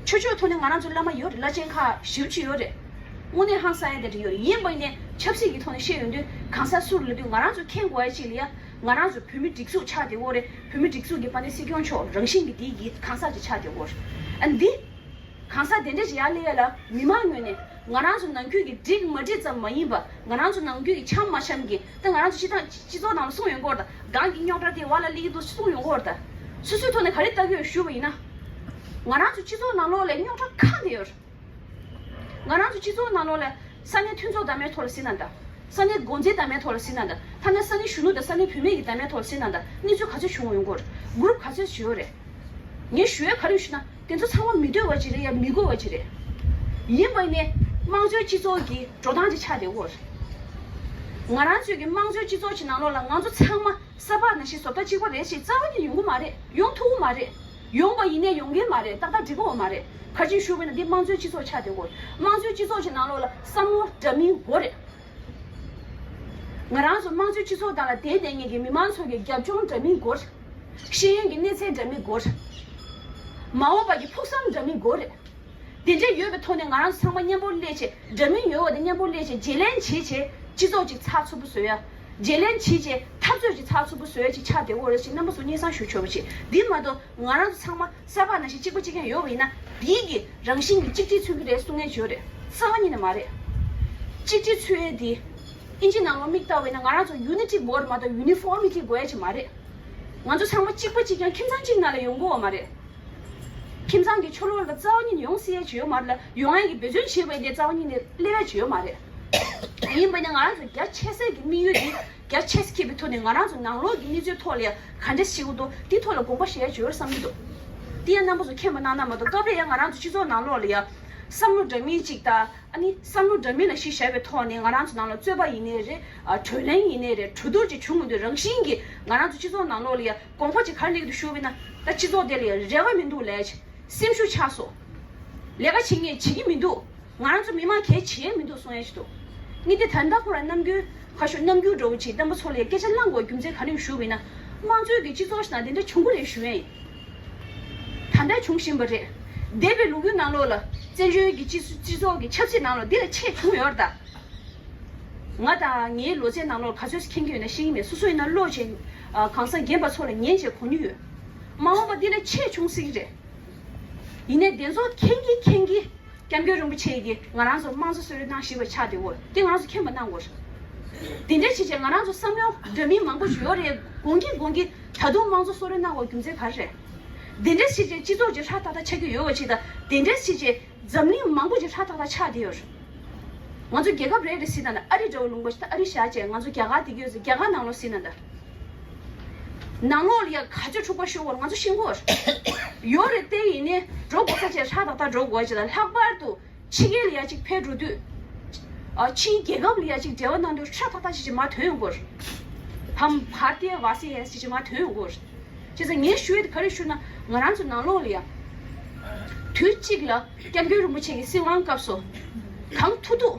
ཆོས་ཕྱོགས་ཐོག་ནས་ང་རང་ཚོ་བླ་མ་ཡོད་རེད། བླ་ཆེན་ཁག་ཞེ་པོ་ཅིག་ཡོད་རེད། དངོས་གནས་ཧང་སང་ཡ་དེ་འདྲ་ཡོད་རེད། ཡིན་པ་ཡིན་ནའི་ཆབ་སྲིད་ཀྱི་ཐོག་ནས་བཤད་ཡོང་དུས་གང་ཟག་སུ་རེད་ལབ་དུས་ང་རང་ཚོ་མཁྱེན་དགོས་ཡ་ཅིག་ལ་ཡ། ང་རང་ཚོ་བོད་མི་སྒྲིག་འཛུགས་ཆགས་བསྡད་ཡོད་རེད། བོད་མི་སྒྲིག་འཛུགས་ཀྱི་དཔལ་ལྡན་སྲིད་སྐྱོང་མཆོག་རང་བཞིན་གྱིས་འདི་གི་གང་ཟག་ཅིག་ཆགས་བསྡད་ཡོད་རེད། ཨ་འདི། གང་ཟག་དེ་འདྲ་ཞིག་ཡར་སླེབས་ཡ་ལ་མི་མང་ངོས་ནས་ང་རང་ཚོ་ནང་ཁུལ་གྱི་འགྲིག་མ་འགྲིག་ཙམ་མ་ཡིན་པ། ང་རང་ཚོ་ནང་ཁུལ་གྱི་འཆམ་མ་འཆམ་གྱི་ད་ང་རང་ཚོ་སྤྱི་བཏང་སྤྱི་ཚོགས་ནང་ལ་གསུངས་ཡོང་གི་ཡོད་རེད་ད། སྒང་གི་རྙོག་དྲ་དེ་བར་ལ་སླེབས་ཀྱི་འདུག་གསུངས་ཡོང་གི་ཡོད་རེད་ད། སོ་སོའི་ཐོག་ནས་ག་རེ་ལྟ་གི་ཡོད་ཞུས་པ་ཡིན་ན། ང་རང་ཚོ་སྤྱི་ཚོགས་ནང་ལོགས་ལ་རྙོག་དྲ་གང་དེ་ཡོད་རེད། ང་རང་ཚོ་སྤྱི་ཚོགས་ནང་ལོགས་ལ་ས་གནས་མཐུན་ཚོགས་དང་མའི་ཐོག་ལ་ཟེར་ན་འདྲ། ས་གནས་འགོ་འཛིན་དང་མའི་ཐོག་ལ་ཟེར་ན་འདྲ། ཐ་ན་ས་གནས་གཞོན་ནུ་དང་ས་གནས་བུད་མེད་ཀྱི་དང་མའི་ཐོག་ལ་ཟེར་ན་འདྲ། གནས་ཚུལ་ག་ཚོད་བྱུང་ཡོང་གི་ཡོད་རེད། གུ་རུབ་ག་ཚོད་ཅིག་ཡོད་རེད། ངས་ཞུ་ཡ་ག་རེ་ཞུ་ན་དེ་ཚོ་ཚང་མ་མི་འདོད་པ་ཅིག་རེད་ཡ་མི་དགོས་པ་ཅིག་རེད། ཡིན་པ་ནས་དམངས་གཙོའི་སྤྱི་ཚོགས་ཀྱི་འགྲོ་སྟངས་ཅིག་ཆགས་བསྡད་ཡོད་རེད། ང་རང་ཚོའི་གི་དམངས་གཙོའི་སྤྱི་ཚོགས་ཀྱི་ནང་ལོགས་ལ་ང་ཚོ་ཚང་མ་ས་ཕག་ནང་བཞིན་བཟོ་ལྟ་གཅིག་པ་རེད་ཅེས་རྩ་བ་ནས་ཡོང་གི་མ་རེད། ཡོང་ཐུབ་ཀྱི་མ་རེད། ཡོང་པ་ཡིན་ནའི་ཡོང་གི་མ་རེད། ཏག་ཏག་འགྲིག་གི་ཡོད་མ་རེད། ག་རེ་ཞུས་པ་ཡིན་ན་འདི་དམངས་གཙོའི་སྤྱི་ཚོགས་ཆགས་བསྡད་ཡོད་རེད། དམངས་གཙོའི་སྤྱི་ཚོགས་ཀྱི་ནང་ལོགས་ལ་བསམ་བློ་འདྲ་མིན་དགོས་རེད། ང་རང་ཚོ་དམངས་གཙོའི་སྤྱི་ཚོགས་སྒང་ལ་བསྡད་བསྡད་མཁན་གྱི་མི་མང་ཚོ་གི་རྒྱབ་ལྗོངས་འདྲ་མིན་དགོས། ཤེས་ཡོན་གྱི་གནས་ཚད་འདྲ་མིན་དགོས། མ་འོངས་པ་གི་ཕུགས་བསམ་འདྲ་མིན་དགོས་རེད། དེ་འདྲ་ཡོད་པའི་ཐོག་ནས་ང་རང་ཚོ་ཚང་མ་མཉམ་པོ་སླེབས་བྱས། འདྲ་མིན་ཡོད་པ་དེ་མཉམ་པོ་སླེབས་བྱས་བརྗེ་ལེན་བྱེད་བྱས་སྤྱི་ཚོགས་ཅིག་ཚགས་ཚུད་པོ་བཟོ་ཡ། བརྗེ་ལེན་བྱེད་བྱས་འཐབ་རྩོད་ཅིག་ཚགས་ཚུད་པོ་བཟོ་ཡ་ཅིག་ཆགས་བསྡད་ཡོད་རེད་ཅེས་རྣམ་པ་ཚོ་སྙན་སེང་ཞུ་ཆོག་པ་བྱེད། འདི་མ་གཏོགས་ང་རང་ཚོ་ཚང་མ་ས་ཕག་ནང་བཞིན་གཅིག་པ་གཅིག་རྐྱང་ཡོད་པ་ཡིན་ན་འདིའི་གི་རང་བཞིན་གྱི་གཅིག་སྒྲིལ་མཚོན་གྱི་རེད་གསུང་མཁན་ཅིག་ཡོད་རེད། རྩ་བ་ཉིད་ནས་མ་རེད། གཅིག་སྒྲིལ་མཚོན་ཡས་འདི་ཨིན་ཇི་ནང་ལོགས་མིག་ལྟ་བས་ན་ང་རང་ཚོ་ཡུ་ནི་ཊི་དགོས་རེད་མ་གཏོགས་ཡུ་ནི་ཕོར་མི་ཊི་དགོས་ཡ་ཅིག་མ་རེད། ང་ཚོ་ཚང་མ་གཅིག་པ་གཅིག་རྐྱང་ཁྱིམ་ཚང་གཅིག་ནང་ལ་ཡོང་གི་ཡོད་མ་རེད། ཁྱིམ་ཚང་གི་ཕྱི་ལོགས་ལ་རྩ་བ་ཉིད་ནས་ཡོང་སྲིད་ཡ་ཅིག་ཡོད་མ་རེད་ལ། ཡོང་ཡ་གི་འབད་བརྩོན་བྱེད་པ་ཡིན་ཏེ་རྩ་བ་ཉིད་ནས་སླེབས་ཡ་ཅིག་ཡོད་མ་རེད། ཡིན་པ་ཡིན་ན་ང་རང་ཚོ་རྒྱ་ཆེ་ས་གི་དམིགས་ཡུལ་འདི་རྒྱ་ཆེ་ས་འཁྱེར་བའི་ཐོག་ནས་ང་རང་ཚོ་ནང་ལོགས་ཀྱི་གནས་ཚུལ་ཐོག་ལ་ཡ་ག་འདྲ་ཞིག་འདུག་དེ་ཐོག་ལ་དགོངས་པ་བཞེས་ཡ་ཅིག་ཡོད་རེད་བསམ་གྱི་འདུག་དེ་ཡང་རྣམ་པ་ཚོ་མཁྱེན་པ་གནང་ན་མ་གཏོགས་སྐབས་རེ་ཡང་ང་རང་ཚོ་སྤྱི་ཚོགས་ནང་ལོགས་ལ་ཡ་བསམ་བློ་འདྲ་མིན་ཅིག་དང་། ཨ་ནི་བསམ་བློ་འདྲ་མིན་ལ་གཞི་བཞག་པའི་ཐོག་ནས་ང་རང་ཚོ་ནང་ལ་རྩོད་པ་ཡིན་ནའི་རེད། ཨ་གྲོས་གླེང་ཡིན་ནའི་རེད། གྲོས་བསྡུར་ཅིག་བྱུང་མི་འདུག་རང་བཞིན་གྱིས་ང་རང་ཚོ་སྤྱི་ཚོགས་ནང་ལོགས་ལ་ཡ་དགོངས་པ་ཅིག་ག་རེ་སླེབས་ཀྱི་འདུག་ཞུ་བ་ཡིན་ན། ད་སྤྱི་ཚོགས་དེ་ལ་ཡ་རེ་བ་མི་འདུག་ལས་སེམས་ཤུགས་ཆག་སོང་། ལས་ཀ་བྱེད་མཁན་བྱེད་ཀྱི་མི་འདུག་ང་རང་ཚོ་མི་མང་གལ་ཆེ་མི་འདུག་གསུང་ཡ་ཞིག་འདུག་ངས་འདི་ད་ལྟ་ཁོ་རང་ནམ་རྒྱུན་ཁ་ཤོ་ནམ་རྒྱུན་འདྲ་བོ་ཅིག་རྣམ་པ་ཚོ་ལ་ཡ་སྐད་ཆ་བླང་དགོས་རྒྱུ་མཚན་ག་རེ་ཡིན་ཞུ་བ་ཡིན་ན། དམངས་གཙོའི་གི་སྤྱི་ཚོགས་ཤིག་ནང་དེ་འདྲ་བྱུང་གི་རེད་ཞུ་ཡ་ཡིན། ད་ལྟ་བྱུང་བཞིན་པ་རེད། འདས་པའི་ལོ་རྒྱུས་ནང་ལོགས་ལ་བཙན་བྱོལ་གྱི་སྤྱི་སྤྱི་ཚོགས་ཀྱི་ཆབ་སྲིད་ནང་ལོགས་འདི་ལས་ཆེ་བྱུང་ཡོད་རེད་ད། ང་དང་ངའི་ལོ་ཚད་ནང་ལོགས་ག་ཚོད་མཁྱེན་གྱི་ཡོད་ན་ཤེས་ཀྱི་མེད། སོ་སོ་ཡིན་ན་ཀློག་བྱས། གང་ཟག་རྒན་པ་ཚོ་ལ་ཉན་བྱས་གོ་མྱོང་ཡོད། མ་འོངས་པ་འདི་ལས་ཆེ་བྱུང་སྲིད་ཀྱི་རེད། ཡིན་ནའི་དེ་ཚོ་མཁྱེན་གྱི་མཁྱེན་གྱི་སྐྱབས་མགོན་རིན་པོ་ཆེ་གིས་ང་རང་ཚོ་དམངས་གཙོ་གསོལ་རས་གནང་བཞིན་པ་ཆགས་བསྡད་ཡོད། དེ་ང་རང་ཚོ་མཁྱེན་པ་གནང་དགོས་རེད། དེ་འདྲ་བྱས་བྱས་ང་རང་ཚོ་བསམ་བློ་འདྲ་མིན་མང་པོ་ཞིག་ཡོད་རེད། གོང་གི་གོང་གི་ད་དུང་དམངས་གཙོ་གསོལ་རས་གནང་བའི་རྒྱུ་མཚན་ག་རེ་རེད། དེ་འདྲ་བྱས་བྱས་སྤྱི་ཚོགས་ཀྱི་ཧྲ་ཐག་ཐག་ཆགས་ཀྱི་ཡོད་པ་ཅིག་དང་། དེ་འདྲ་བྱས་བྱས་འཛམ་གླིང་མང་པོ་ཅིག་ཧྲ་ཐག་ཐག་ཆགས་བསྡད་ཡོད་རེད། ང་ཚོ་རྒྱལ་ཁབ་རེད་རེད་ཟེར་ན་ད་ཨ་རི་འདྲ་བོ་ལུང་པ་ཞིག་ད་ཨ་རི་བཞག་བྱས་ང་ཚོ་རྒྱ་གར་བསྡད་ཀྱི་ཡོད་ཟེར། རྒྱ་གར་ནང་ལོགས་ཟེར་ན་ད། ནང་ལོགས་ལ་ཡ་ག་ཚོད་འཁྲུག་པ་ཤོར་བ་ང་ཚོ་ཤེས་ཀྱི་ཡོད་རེད། ཡོད་རེད་དེ། ཡིན་ནའི་འགྲོ་དགོས་ས་བྱས་ཧྲ་ཐག་ཐག་འགྲོ་དགོས་བྱས་ད། ལྷག་པར་དུ་ཕྱི་རྒྱལ་ལ་ཡ་གཅིག་ཕེབས་འགྲོ་དུས། ཨ། ཕྱིའི་རྒྱལ་ཁབ་ལ་ཡ་གཅིག་འབྲེལ་བ་གནང་དུས་ཧྲ་ཐག་ཐག་ཅིག་ཅིག་མར་ཐོན་ཡོང་གི་ཡོད་རེད། ཧམ་བྷར་ཏི་ཡ་ཝ་སི་ཡ་ཅིག་ཅིག་མར་ཐོན་ཡོང་གི་ཡོད་རེད། བྱས་ཙང་ངས་ཞུ་ཡས་དེ་ག་རེ་ཞུ་ན། ང་རང་ཚོ་ནང་ལོགས་ལ་ཡ་དུས་གཅིག་ལ་སྐྱབས་མགོན་རིན་པོ་ཆེ་གི་སྲིད་དབང་སྐབས་སུ་གང་ཐུབ་ཐུབ་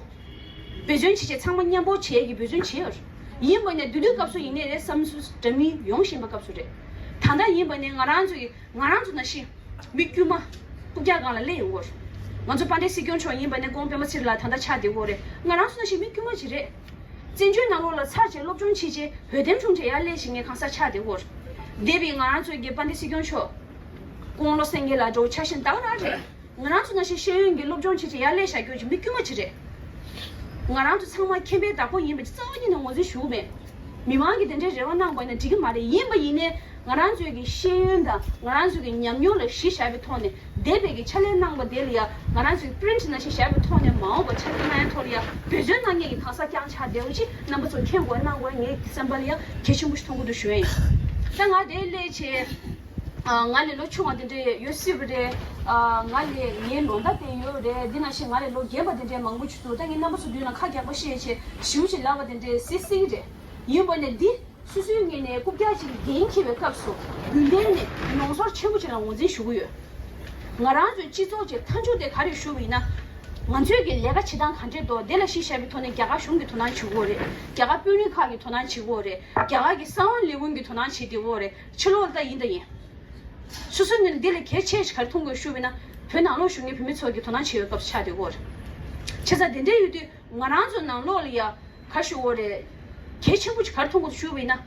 འབད་བརྩོན་བྱས་བྱས་ཚང་མ་མཉམ་པོ་བྱེད་ཡས་ཀྱི་འབད་བརྩོན་བྱས་ཡོད་རེད། ཡིན་པ་ནས་དེ་དུས་སྐབས་སུ་ཡིན་ནའི་རེད། བསམ་ཚུལ་འདྲ་མིན་ཡོང་བཞིན་པ་སྐབས་སུ་རེད། ད་ལྟ་ཡིན་པ་ནས་ང་རང་ཚོ་ཡི་ང་རང་ཚོ་ནང་བཞིན་མི་དཀྱུས་མ་རྐུབ་བཀྱག་སྒང་ལ་སླེབས་ཡོང་གི་ཡོད་རེད། ང་ཚོ་དཔལ་ལྡན་སྲིད་སྐྱོང་མཆོག་ཡིན་པ་ནས་ཁོང་པད་མ་ཚེ་རིང་ལགས་ད་ལྟ་ཆགས་བསྡད་ཀྱི་ཡོད་རེད། ང་རང་ཚོ་ནང་བཞིན་མི་དཀྱུས་མ་ཅིག་རེད། བཙན་བྱོལ་ནང་ལོགས་ལ་ཚར་བཅད་སློབ་སྦྱོང་བྱས་བྱས་འོས་འདེམས་བྱུང་བྱས་ཡར་སླེབས་བྱས་ངས་གང་ཟག་ཆགས་བསྡད་ཀྱི་ཡོད་རེད། འདས་པའི་ང་རང་ཚོའི་གི་དཔལ་ལྡན་སྲིད་སྐྱོང་མཆོག་སྐུ་ངོ་བློ་སེང་རྒྱལ་ལགས་འདྲ་བོ་ཆ་བཞག་ན་ད་ག་རང་རེད། ང་རང་ཚོ་ནང་བཞིན་ཤེས་ཡོན་གྱི་སློབ་སྦྱོང་བྱས་བྱས་ཡར་སླེབས་བཞག་རྒྱུ་ཅིག་མི་དཀྱུས་མ་ཅིག་རེད། ང་རང་ཚོ་ཚང་མ་མཁྱེན་པའི་བདག་པོ་ཡིན་པ་ཅིག་རྩ་བ་ཉིད་ནས་ངོས་འཛིན་ཞུ་གི་མེད། མི་མང་གིས་དེ་འདྲའི་རེ་བ་གནང་བ་ཡིན་ན་འགྲིག་གི་མ་རེད། ཡིན་པ་ཡིན་ནའི་ང་རང་ཚོའི་གི་ཤེས་ཡོན་དང་ང་རང་ཚོའི་གི་ཉམས་མྱོང་ལ་གཞི་བཞག་པའི་ཐོག་ནས། འདས་པའི་གི་ཕྱག་ལས་གནང་བ་དེ་ལ་ཡ་ང་རང་ཚོའི་པི་རིན་ཊི་ནང་བཞིན་བཞག་པའི་ཐོག་ནས་མ་འོངས་པ་ཕྱག་ལས་གནང་ཡ་ཐོག་ལ་ཡ་འབད་བརྩོན་གནང་མཁན་གྱི་གང་ཟག་རྐྱང་ཆགས་བསྡད་པ་ཅིག་རྣམ་པ་ཚོ་མཁྱེན་དགོས་གནང་དགོས་ངའི་བསམ་པ་ལ་ཡ་གལ་ཆེན་པོ་ཞིག་མཐོང་གི་འདུག་ཞུ་ཡ་ཡིན། ད་ང་དེ་སླེབས་བྱས། ཨ། ང་ལས་ལོ་ཆུང་བ་དེ་འདྲ་ཡོད་སྲིད་པ་རེད། ཨ། ང་ལས་ངའི་ལོ་ཟླ་དེ་ཡོད་རེད། འདི་ནང་བཞིན་ང་ལས་ལོ་རྒན་པ་དེ་འདྲ་མང་པོ་ཅིག་འདུག་ད་ངས་རྣམ་པ་ཚོ་མདུན་ལ་ཁ་རྒྱག་པ་བཤད་བྱས་ཞེ་པོ་ཅིག་ལབ་པ་དེ་འདྲ་སྲིད་སྲིད་ཀྱི་རེད། ཡིན་པ་ནས་འདི་སོ་སོའི་ངོས་ནས་རྐུབ་བཀྱག་ཅིག་གི་འགན་འཁྱེར་བའི་སྐབས་སུ་རྒྱུན་ལྡན་ནས་མྱོང་ཚོར་ཆེན་པོ་ཅིག་ལ་ངོས་འཛིན་ཞུ་གི་ཡོད། ང་རང་ཚོའི་སྤྱི་ཚོགས་ཀྱི་མཐའ་མཇུག་དེ་ག་རེ་ཞུ་བ་ཡིན་ན། ང་ཚོའི་གི་ལས་ཀ་བྱེད་སྟངས་ག་འདྲས་འདུག་དེ་ལ་གཞི་བཞག་པའི་ཐོག་ནས་རྒྱ་གར་གཞུང་གིས་དོ་སྣང་བྱེད་ཀྱི་ཡོད་རེད། རྒྱ་གར་དཔོན་རིགས་ཁག་གིས་དོ་སྣང་བྱེད་ཀྱི་ཡོད་རེད། རྒྱ་གར་གྱི་གསང་བ་ལས་ཁུངས་ཀྱིས་དོ་སྣང་བྱེད་བསྡད་ཀྱི་ཡོད་རེད། ཕྱི་ལོགས་ལ་ད་ཡིན་ད་ཡིན། སོ་སོའི་ངོས་ནས་འདི་ལས་གལ་ཆེ་ཞིག་ག་རེ་མཐོང་དགོས་ཞུ་བ་ཡིན་ན། བོད་ནང་ལོགས་བཞུགས་མཁན་བོད་མི་ཚོ་གིས་དོ་སྣང་བྱེད་ཡོད་སྐབས་སུ་ཆགས་བསྡད་ཀྱི་ཡོད་རེད། བྱས་ཙང་དེ་འདྲ་ཡོད་དུས་ང་རང་ཚོ་ནང་ལོགས་ལ་ཡ་ག་ཞུ་དགོས་རེད། གལ་ཆེན་པོ་ཅིག་ག་རེ་མཐོང་དགོས་ཞུ་བ་ཡིན་ན།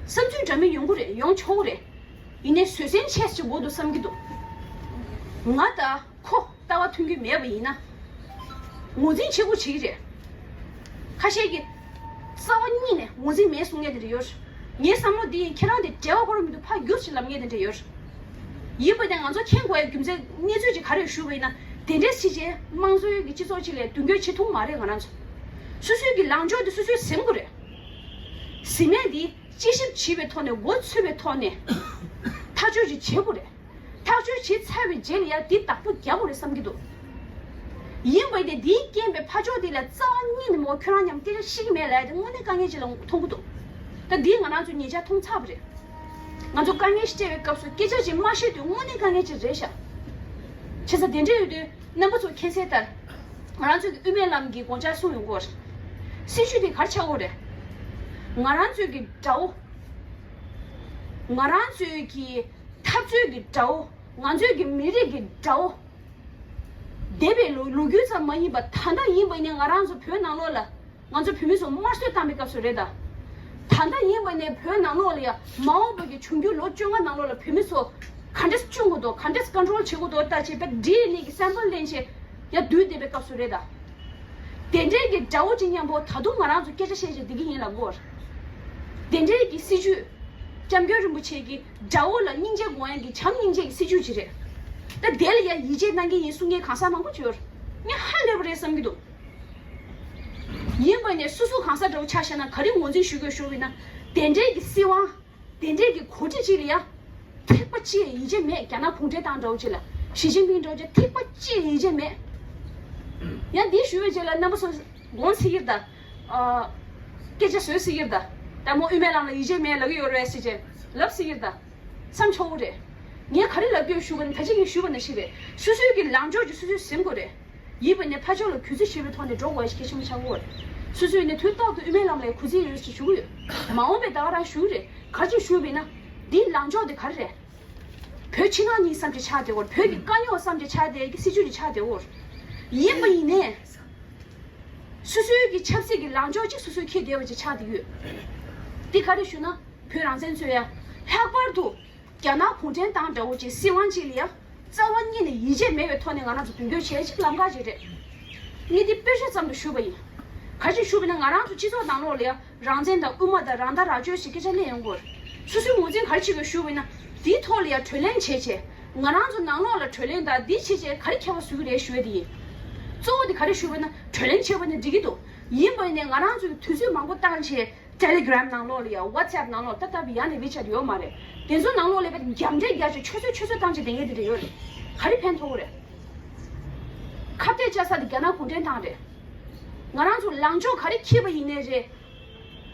བསམ་ཚུལ་འདྲ་མིན་ཡོང་གི་རེད། ཡོང་ཆོག་གི་རེད། ཡིན་ནའི་བཟོད་བསྲན་ཆེ་ཞིག་དགོས་འདུག་བསམ་གྱི་འདུག་ང་ད་ཁོ་ལྟ་བ་མཐུན་གྱི་མེད་པ་ཡིན་ན། ངོས་འཛིན་བྱེད་དགོས་བྱེད་ཀྱི་རེད། ཁ་ཤས་ཀྱིས་རྩ་བ་ཉིད་ནས་ངོས་འཛིན་མེད་གསུང་མཁན་དེ་འདྲ་ཡོད། ངའི་བསམ་བློ་འདི་ཡིན། ཁྱེད་རང་དེ་འབྲེལ་བ་དགོས་ར་མི་འདུག་ཕར་རྒྱུགས་ཤིག་ལབ་མཁན་དེ་འདྲ་ཡོད། ཡིན་པ་དེ་ང་ཚོ་མཁྱེན་དགོས་ཡ་རྒྱུ་མཚན་གནས་ཚུལ་ཅིག་ག་རེ་ཞུ་བ་ཡིན་ན། དེ་འདྲས་བྱས་བྱས་དམངས་གཙོའི་གི་སྤྱི་ཚོགས་ཅིག་ལ་མདུན་སྐྱོད་བྱེད་ཐུབ་མ་རེད། ང་རང་ཚོ་སོ་སོའི་གི་ལངས་ཕྱོགས་དེ་སོ་སོས་ཟིན་དགོས་རེད། ཟིན་མེད་དེ་དཔྱད་ཞིབ་བྱས་པའི་ཐོག་ནས་མགོ་ཚོས་པའི་ཐོག་ནས་ཐག་གཅོད་ཅིག་བྱེད་དགོས་རེད། ཐག་གཅོད་བྱས་ཚར་བའི་རྗེས་ལ་ཡ་དེ་བདག་པོ་རྒྱག་དགོས་རེད་བསམ་གྱི་འདུག་ཡིན་པ་ཡིན་ཏེ་དེའི་རྐྱེན་པས་ཕར་ཕྱོགས་དེ་ལ་རྩ་བ་ཉིད་ནས་མོ་ཁྱོད་རང་མཉམ་སྐད་ཆ་བཤད་ཀྱི་མེད་ལབ་ཡ་དེ་དངོས་གནས་དཀའ་ངལ་ཅིག་ལ་མཐོང་གི་འདུག་ད་འདི་ང་རང་ཚོས་ཉེ་ཆར་མཐོང་ཚར་བ་རེད། ང་ཚོ་དཀའ་ངལ་ཞིག་འཕྲད་པའི་སྐབས་སུ་སྐད་ཆ་ཅིག་མ་བཤད་དུས་དངོས་གནས་དཀའ་ངལ་ཅིག་རེད་ཤག་བྱས་ཙང་དེ་འདྲ་ཡོད་དུས་རྣམ་པ་ཚོ་མཁྱེན་གསལ་ལྟར། ང་རང་ཚོ་གི་དབུ་མའི་ལམ་གྱི་དགོངས་འཆར་གསུངས་ཡོང་གི་ཡོད་རེད། སྲིད་བྱུས་དེ་ག་རེ་ཆགས་ཡོད་རེད། ང་རང་ཚོའི་གི་དགྲ་བོ། ང་རང་ཚོའི་གི་འཐབ་རྩོད་ཀྱི་དགྲ་བོ། ང་ཚོའི་གི་མི་རིགས་ཀྱི་དགྲ་བོ། འདས་པའི་ལོ་ལོ་རྒྱུས་ཙམ་མ་ཡིན་པར་ད་ལྟ་ཡིན་པ་ཡིན་ན་ང་རང་ཚོ་བོད་ནང་ལོགས་ལ་ང་ཚོ་བོད་མི་ཚོ་དམར་གསོད་བཏང་པའི་སྐབས་སུ་རེད་ད། ད་ལྟ་ཡིན་པ་ནས་བོད་ནང་ལོགས་ལ་ཡ་མ་འོངས་པ་གི་འབྱུང་འགྱུར་ལོ་བཅོ་ལྔ་ནང་ལོགས་ལ་བོད་མི་ཚོ་ག་འདྲས་སྐྱོང་དགོས་འདུག་ག་འདྲས་ཀོན་ཊོལ་བྱེད་དགོས་འདུག་ལྟ་བྱས་པ་འདིའི་ནས་ཀྱི་སེམ་པ་ལེན་བྱས་ཡ་འདུས་བསྡད་པའི་སྐབས་སུ་རེད་ད། དེ་འདྲའི་གི་དགྲ་བོ་གཅིག་མཉམ་པོ་ད་དུང་ང་རང་ཚོ་སྐད་ཆ་བཤད་བྱས་བསྡད་ཀྱི་ཡིན་ལབ་དགོས། དེ་འདྲའི་གི་སྲིད་བྱུས། སྐྱབས་མགོན་རིན་པོ་ཆེ་གི་དགྲ་བོ་ལ་སྙིང་རྗེ་དགོས་ཡ་གི་བྱམས་སྙིང་རྗེ་གི་སྲིད་བྱུས་ཅིག་རེད། ད་དེ་ལ་ཡ་ཡིད་ཆེས་གནང་གི་ཡིན་གསུང་མཁན་གང་ཟག་མང་པོ་ཅིག་ཡོད་རེད། ངས་ཧ་ལས་པ་རེད་བསམ་གྱི་འདུག་ཡིན་པ་ནས་སོ་སོ་གང་ཟག་འདྲ་བོ་ཆ་བཞག་ན་ག་རེ་ངོས་འཛིན་ཞུ་དགོས་ཞུ་བ་ཡིན་ན། དེ་འདྲའི་གི་སྲིད་དབང་། དེ་འདྲའི་གི་གོ་སྒྲིག་ཅིག་ལ་ཡ། ཐིགས་པ་གཅིག་ཡིད་ཆེས་མེད། རྒྱ་ནག་གུང་ཁྲན་ཏང་འདྲ་བོ་ཅིག་ལ། ཞི་ཅིན་ཕིང་འདྲ་བོ་ཅིག་ཐིགས་པ་གཅིག་ཡིད་ཆེས་མེད། ཡང་འདི་ཞུ་བའི་རྗེས་ལ་རྣམ་པ་ཚོ་དགོངས་སྲིད་ཀྱི་རེད་ད། ཨ། སྐད་ཆ་བཟོས་སྲིད་ཀྱི་རེད་ད། ད་མོ་དབུ་མའི་ལམ་ལ་ཡིད་ཆེས་མེད་ལབ་ཀྱི་ཡོད་རེད་ཟེར་བྱས་ལབ་སྲིད་ཀྱི་རེད་ད། བསམ་ཆོག་གི་རེད། ངས་ག་རེ་ལབ་ཀྱི་ཡོད་ཞུ་བ་ནི་ད་ཅི་ངས་ཞུས་པ་ནང་བཞིན་རེད། སོ་སོའི་གི་ལངས་ཕྱོགས་ཀྱི་སོ་སོས་ཟིན་དགོས་རེད། ཡིན་པ་ནས་ཕར་ཕྱོགས་ལ་གུས་བརྩི་ཞུས་པའི་ཐོག་ནས་འགྲོ་དགོས་ཡ་ཞིག་གལ་ཆེན་པོ་ཆགས་ཀྱི་ཡོད་རེད། སོ་སོས་ནས་དུས་རྟག་ཏུ་དབུ་མའི་ལམ་ལ་གུས་བརྩི་ཡོད་ཞེས་ཞུ་གི་ཡོད། མ་འོངས་པའི་ཟླ་བ་རང་ཞུ་གི་རེད། ག་རེ་ཞུ་བ་ཡིན་ན། འདིའི་ལངས་ཕྱོགས་དེ་ག་རེ་རེད། བོད་ཕྱི་ནང་གཉིས་བསམ་གྱི་ཆགས་བསྡད་ཡོད་རེད། བོད་ཀྱི་དཀའ་རྙོག་བསམ་གྱི་ཆགས་བསྡད་ཀྱི་སྲིད་བྱུས་ཀྱི་ཆགས་བསྡད་ཡོད་རེད། ཡིན་པ་ཡིན་ནས། སོ་སོའི་གི་ཆབ་སྲིད་ཀྱི་ལངས་ཕྱོགས་གཅིག་སོ་སོས་འཁྱེར་བསྡད་པ་ཅིག་ཆགས་བསྡད་ཡོད། འདི་ག་རེ་ཞུ་ན། བོད་རང་བཙན་རྩོད་ཡ། ལྷག་པར་དུ། རྒྱ་ནག་གུང་ཁྲན་ཏང་འདྲ་བོ་ཅིག་སྲིད་དབང་ཅིག་ལ་ཡ། རྩ་བ་ཉིད་ནས་ཡིད་ཆེས་མེད་པའི་ཐོག་ནས་ང་རང་ཚོ་མདུན་སྐྱོད་བྱེད་ཅིག་ལམ་ཁ་ཅིག་རེད། ངས་འདི་དཔེ་ཆ་ཙམ་དུ་ཞུས་པ་ཡིན། ག་ཅིག་ཞུ་བ་ན་ང་རང་ཚོ་སྤྱི་ཚོགས་ནང་ལོགས་ལ་ཡ་རང་བཙན་དང་དབུ་མ་དང་རང་ཐག་རང་གཅོད་ཞིག་སྐད་ཆ་གླེང་ཡོང་གི་ཡོད་རེད། སོ་སོའི་ངོས་འཛིན་ག་རེ་བྱེད་དགོས་ཞུ་བ་ན་དེའི་ཐོག་ལ་ཡ་གྲོས་གླེང་བྱས་བྱས་ང་རང་ཚོ་ནང་ལོགས་ལ་གྲོས་གླེང་དང་འདི་བྱས་བྱས་ག་རེ་ཁྱད་པར་བཟོ་གི་རེད་ཞུ་ཡ་དེ་ཡིན། གཙོ་བོ་དེ་ག་རེ་ཞུ་བ་ན་གྲོས་གླེང་བྱས་པ་ན་འགྲིག་གི་འདུག་ཡིན་པ་ཡིན་ནའི་ང་རང་ཚོས་དུས་ཚོད་མང་པོ་བཏང་བྱས། Telegram་ནང་ལོགས་ལ་ཡ་WhatsApp་ནང་ལོགས་ད་ལྟ་བུ་ཡ་ནས་WeChat་ཡོད་མ་རེད། དེ་ཚོ་ནང་ལོགས་ལ་ཡ་རྒྱབ་འདྲེ་རྒྱག་བྱས་ཆོས་ཚོད་ཆོས་ཚོད་བཏང་བྱས་དེ་ངས་དེ་འདྲ་ཡོད་རེད། ག་རེ་ཕན་ཐོགས་རེད། ཁ་གཏད་བཅག་ས་དེ་རྒྱ་ནག་གུང་ཁྲན་ཏང་རེད། ང་རང་ཚོ་ལངས་ཕྱོགས་ག་རེ་འཁྱེར་བ་ཡིན་ནའི་རེད།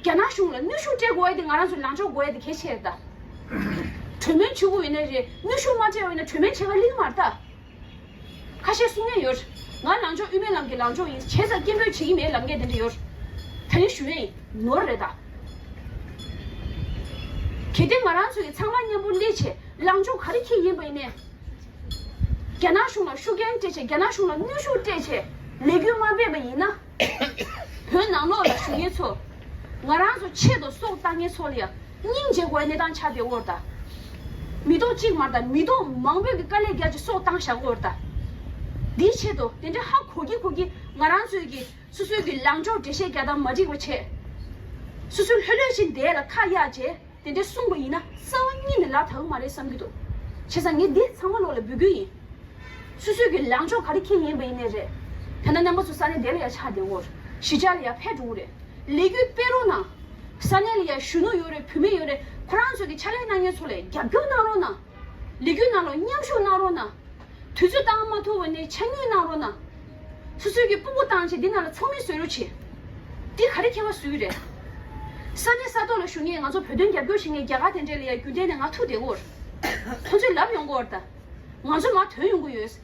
རྒྱ་ནག་གཞུང་ལ་གནོན་ཤུགས་སྤྲད་དགོས་ཡ་དེ་ང་རང་ཚོ་ལངས་ཕྱོགས་དགོས་ཡ་དེ་གལ་ཆེ་རེད་ད། གྲོས་མོལ་བྱེད་དགོས་ཡིན་ནའི་རེད། གནོན་ཤུགས་མ་སྤྲད་པ་ཡིན་ན་གྲོས་མོལ་བྱེད་ག་སླེབས་མ་རེད་ད། ཁ་ཤས་གསུང་མཁན་ཡོད། ང་ལངས་ཕྱོགས་དབུ་མའི་ལམ་གྱི་ལངས་ཕྱོགས་ཡིན། བྱས་ཙང་སྐད་འབོད་བྱེད་ཀྱི་མེད་ལབ་མཁན་དེ་འདྲ་ཡོད། ད་རིང་ཞུ་ཡས་ཡིན། ནོར་རེད་ད། གལ་ཏེ་ང་རང་ཚོ་ཡི་ཚང་མ་མཉམ་པོ་སླེབས་བྱས་ལངས་ཕྱོགས་ག་རེ་འཁྱེར་ཡིན་པ་ཡིན་ནའི། རྒྱ་ནག་གཞུང་ལ་ཤུགས་རྐྱེན་སྤྲད་བྱས་རྒྱ་ནག་གཞུང་ལ་གནོན་ཤུགས་སྤྲད་བྱས་ལས་འགུལ་མ་སྤེལ་བ་ཡིན་ན། བོད་ནང་ལོགས་ལ་བཞུགས་མཁན་ཚོ། ང་རང་ཚོ་ཆེད་དུ་སྲོག་བཏང་མཁན་ཚོ་ལ་ཡང་སྙིང་རྗེ་དགོས་གནས་སྟངས་ཆགས་བསྡད་ཡོད་རེད་ད། མི་ཐོག་གཅིག་མ་རེད་ད། མི་ཐོག་མང་པོས་ཀྱི་དཀའ་ལས་བརྒྱབ་ཀྱི་སྲོག་བཏང་བཞག་གི་ཡོད་རེད་ད། འདིའི་ཆེད་དུ་དེ་འདྲའི་ཧ་གོ་གི་གོ་གི་ང་རང་ཚོས་ཀྱི་སོ་སོའི་གི་ལངས་ཕྱོགས་འགྲེལ་བཤད་རྒྱག་སྟངས་མ་འགྲིག་པ་བྱས། སོ་སོའི་ལྷོད་ལྷོད་བྱས་བསྡད་ལ་ཁ་གཡར་བྱས། དེ་འདྲ་གསུངས་པ་ཡིན་ན་རྩ་བ་ཉིད་ནས་ལབ་ཐུབ་ཀྱི་མ་རེད་བསམ་གྱི་འདུག་བྱས་ཙང་ངས་འདི་ཚང་མ་ལོག་ལ་འབོད་སྐུལ་ཡིན། སོ་སོའི་གི་ལངས་ཕྱོགས་ག་རེ་འཁྱེར་ཡིན་པ་ཡིན་ནའི་རེད། ད་ལྟ་རྣམ་པ་ཚོ་ས་གནས་དེ་ལ་ཡ་ཆགས་བསྡད་ཡོད་རེད། གཞིས་ཆགས་ལ་ཡ་ཕེབས་འགྲོ་གི་རེད། ལས་འགུལ་སྤེལ་རོགས་གནང་། ས་གནས་ལ་ཡ་གཞོན་ནུ་ཡོད་རེད། བུད་མེད་ཡོད་རེད། ཁོ་རང་ཚོ་གི་ཕྱག་ལས་གནང་མཁན་ཚོ་ལ་རྒྱབ་སྐྱོར་གནང་རོགས་གནང་། ལས་འགུལ་ནང་ལ་མཉམ་ཞུགས་གནང་རོགས་གནང་། དུས་ཚོད་བཏང་མ་ཐུབ་པ་ནས་ཕྱག་ཉུལ་གནང་རོགས་གནང་། སོ་སོའི་གི་སྤུ་གུ་བཏང་བྱས་འདི་ནང་ལ་ཚོགས་མི་བཟོ་རོགས་བྱེད། འདི་ག་རེ་ཁྱད་པར་བཟོ་གི་རེད། ས་གནས་ས་ཐོག་ལ་བཞུགས་མཁན་ང་ཚོ་བོད་དོན་རྒྱབ་སྐྱོར་བྱེད་མཁན་རྒྱ་གར་དེ་འདྲས་ལ་ཡ་རྒྱུན་ལྡན་ནས་ང་ཐུག་བསྡད་ཡོད་རེད། ཁོང་ཚོས་ལབ་ཡོང་གི་ཡོད་རེད་ད། ང་ཚོ་མར་ཐོན་ཡོང་གི་ཡོད།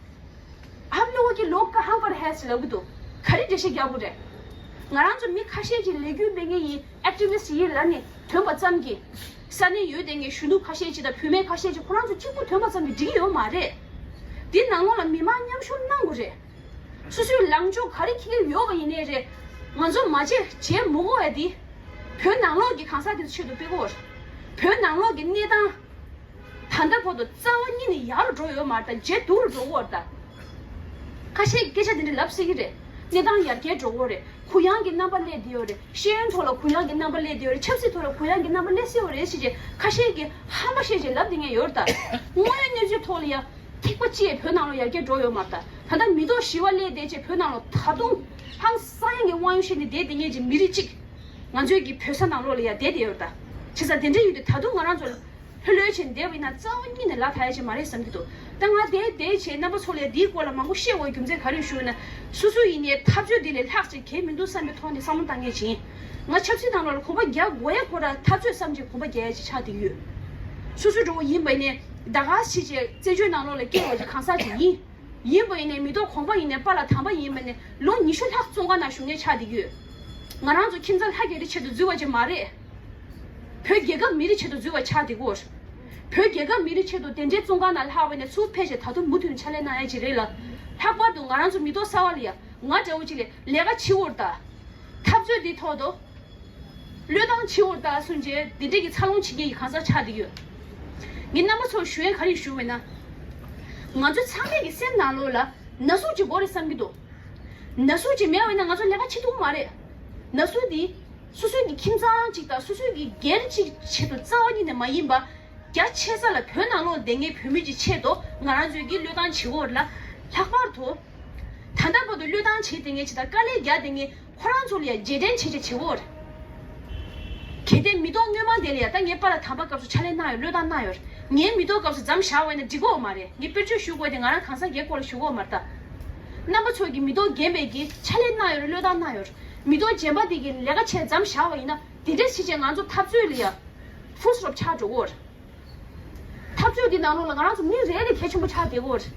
आप लोगों के लोग कहाँ पर है ཟེར་ལབ་གི་འདུག་ག་རེ་འགྲེལ་བཤད་རྒྱག་དགོས་རེད། ང་རང་ཚོ་མི་ཁ་ཤས་ཀྱིས་ལས་འགུལ་སྤེལ་མཁན་ཡིན། ཨེག་ཊི་བི་སི་ཊི་ཡིན་ལབ་ནས་ཐོན་པ་ཙམ་གྱིས། ས་གནས་ཡོད་དེ་ངས་གཞོན་ནུ་ཁ་ཤས་ཀྱིས་དང་བུད་མེད་ཁ་ཤས་ཀྱིས་ཁོ་རང་ཚོ་གཅིག་པུ་ཐོན་པ་ཙམ་གྱིས་འགྲིག་གི་ཡོད་མ་རེད། འདི་ནང་ལོགས་ལ་མི་མང་མཉམ་ཞུགས་གནང་དགོས་རེད། སོ་སོའི་ལངས་ཕྱོགས་ག་རེ་འཁྱེར་ཡོད་པ་ཡིན་ནའི་རེད། ང་ཚོ་མ་བྱེད་བྱེད་མི་དགོས་ཡ་འདི། བོད་ནང་ལོགས་ཀྱི་གང་ཟག་དེ་ཚོའི་ཆེད་དུ་སྤེལ་དགོས་རེད། བོད་ནང་ལོགས་ཀྱི་གནས་སྟངས། ད་ལྟ་བར་དུ་རྩ་བ་ཉིད་ནས་ཡག་རུ་འགྲོ་ཡོད་མ་རེད་ད། ཇེ་སྡུག་རུ་འགྲོ་གི་ཡོད་རེད་ད། ཁ་ཤས་སྐད་ཆ་དེ་འདྲ་ལབ་སྲིད་ཀྱི་རེད། གནས་སྟངས་ཡར་རྒྱས་འགྲོ་གི་ཡོད་རེད། གུ་ཡངས་ཀྱི་རྣམ་པ་སླེབས་བསྡད་ཡོད་རེད། ཤེས་ཡོན་ཐོག་ལ་གུ་ཡངས་ཀྱི་རྣམ་པ་སླེབས་བསྡད་ཡོད་རེད། ཆབ་སྲིད་ཐོག་ལ་གུ་ཡངས་ཀྱི་རྣམ་པ་སླེབས་སྲིད་པ་རེད་ཟེར་བྱས་ཁ་ཤས་ཀྱིས་ཧམ་པ་བཤད་བྱས་ལབ་བསྡད་མཁན་ཡོད་རེད་ད། དངོས་ཡོད་གནས་ཚུལ་ཐོག་ལ་ཡ་ཐིགས་པ་གཅིག་བོད་ནང་ལ་ཡར་རྒྱས་འགྲོ་ཡོད་མ་རེད་ད། ད་ལྟ་མི་ཐོག་བཞི་པ་སླེབས་བསྡད་བྱས་བོད་ནང་ལ་ད་དུང་ཧང་སང་ཡང་གི་དབང་ཡོད་བཤད་ནས་བསྡད་བསྡད་མཁན་གྱི་མི་རིགས་གཅིག་ང་ཚོའི་གི་བོད་ས་ནང་ལོགས་ལ་ཡ་བསྡད་བསྡད་ཡོད་རེད་ད། བྱས་ཙང་དེ་འདྲ་ཡོད་དུས་ད་དུང་ང་རང་ཚོ་ལྷོད་ལྷོད་བྱས་བསྡད་པ་ཡིན་ན་རྩ་བ་ཉིད་ནས་ལབ་ཐུབ་ཡ་ཅིག་མ་རེད་བསམ་གྱི་འདུག་ད་ང་དེ་དེ་བྱས་རྣམ་པ་ཚོ་ལ་འདིའི་སྐོར་ལ་མང་པོ་བཤད་དགོས་རྒྱུ་མཚན་ག་རེ་ཞུ་ན། སོ་སོ་ཡིན་ནའི་འཐབ་རྩོད་འདི་ལས་ལྷག་ཅིག་གལ་མི་འདུག་བསམ་པའི་ཐོག་ནས་བསམ་བློ་བཏང་མཁན་ཅིག་ཡིན། ང་ཆབ་སྲིད་ནང་ལོགས་ལ་གོམ་པ་རྒྱག་དགོས་ཡ་ཁོ་རང་འཐབ་རྩོད་བསམ་གྱི་གོམ་པ་རྒྱག་ཡ་ཅིག་ཆགས་བསྡད་ཡོད། སོ་སོ་འགྲོ་བ་ཡིན་པ་ཡིན་ནའི་ད་ག་སེ་བྱས་བཙན་བྱོལ་ནང་ལོགས་ལ་སྐྱེས་པ་ཅིག་གང་ཟག་ཅིག་ཡིན། ཡིན་པ་ཡིན་ནའི་མི་ཐོག་གོང་པ་ཡིན་ནའི་པཱ་ལགས་དམ་པ་ཡིན་པ་ནས་ལོ་ཉི་ཤུ་ལྷག་བཙོན་ཁང་ནང་བཞུགས་མཁན་ཆགས་བསྡད་ཡོད། ང་རང་ཚོ་ཁྱིམ་ཚང་ལྷ་རྒྱལ་རི་ཆེད་དུ་འཛུལ་བ་ཅིག་མ་རེད། བོད་རྒྱལ་ཁབ་མི་རིགས་ཆེད་དུ་འཛུལ་བ་ཆགས་བསྡད་ཡོད། བོད་རྒྱལ་ཁབ་མི་རིགས་ཆེད་དུ་དེ་འདྲའི་བཙོན་ཁང་ནང་ལྷག་པ་ནས་ཚུར་ཕེབས་བྱས་ད་དུང་མུ་མཐུད་ནས་ཕྱག་ལས་གནང་ཡ་ཅིག་རེད་ལ། ལྷག་པར་དུ་ང་རང་ཚོ་མི་ཐོག་གསར་པ་ལ་ཡ་ང་འདྲ་བོ་ཅིག་ལས་ལས་ཀ་བྱེད་དགོས་རེད་ད། འཐབ་རྩོད་འདི་ཐོག་ཏུ། བློས་བཏང་བྱེད་འོར་ལྟ་སོང་རྗེས་འདི་འདྲས་ཀྱི་འཚར་ལོངས་བྱེད་མཁན་གྱི་གང་ཟག་ཆགས་བསྡད་ཡོད། ངས་རྣམ་པ་ཚོར་ཞུ་ཡས་ག་རེ་ཞུ་བས་ན། ང་ཚོ་ཚང་མས་ཀྱི་སེམས་ནང་ལོགས་ལ་ན་ཟུག་ཅིག་དགོས་རེད་བསམ་གྱི་འདུག་ན་ཟུག་ཅིག་མེད་བས་ན་ང་ཚོ་ལས་ཀ་བྱེད་ཐུབ་མ་རེད། ན་ཟུག་འདི་སོ་སོའི་གི་ཁྱིམ་ཚང་ཅིག་དང་སོ་སོའི་གི་སྒེར་ཅིག་ཆེད་དུ་རྩ་བ་ཉིད་ནས་མ་ཡིན་པ། རྒྱ་ཆེ་ས་ལ་བོད་ནང་ལོགས་བསྡད་མཁན་བོད་མི་གྱི་ཆེད་དུ་ང་རང་ཚོས་ཀྱི་བློས་བཏང་བྱེད་འོར་ལ། ལྷག་པར་དུ། ད་ལྟ་བར་དུ་བློས་བཏང་བྱེད་བསྡད་མཁན་ཅིག་དང་དཀའ་ལས་རྒྱག་བསྡད་མཁན་ཁོ་རང་ཚོ་ལ་ཡང་རྗེས་དྲན་བྱེད་ཆེད་བྱེད་འོར། གལ་ཏེ་མི་ཐོག་སྔོན་མ་དེ་ལ་ཡང་ད་ངའི་པཱ་ལགས་དམ་པ་སྐབས་སུ་ཕྱག་ལས་གནང་ཡོད་བློས་བཏང་གནང་ཡོད། ངའི་མི་ཐོག་སྐབས་སུ་མཚམས་བཞག་པ་ཡིན་ན་འགྲིག་གི་ཡོད་མ་རེད། ངས་དཔེར་བརྗོད་ཞུ་དགོས་དེ་ང་རང་གང་ཟག་སྒེར་སྐོར་ལ་ཞུ་གི་ཡོད་མ་རེད་ད། རྣམ་པ་ཚོ་གིས་མི་ཐོག་རྒན་པའི་གི་ཕྱག་ལས་གནང་ཡོད་རེད་བློས་བཏང་གནང་ཡོད། མི་ཐོག་རྗེན་པ་དེ་གི་ལས་ཀ་བྱས་མཚམས་བཞག་པ་ཡིན་ན་དེ་འདྲས་བྱེད་ཆེད་ང་ཚོ་འཐབ་རྩོད་ལ་ཡང་full stop་ཆགས་འགྲོ་གི་ཡོད་རེད། འཐབ་རྩོད་འདི་ནང་ལོགས་ལ་ང་རང་ཚོ་མི་རེ་རེ་གལ་ཆེན་པོ་ཆགས་བསྡད་ཡོད་རེད།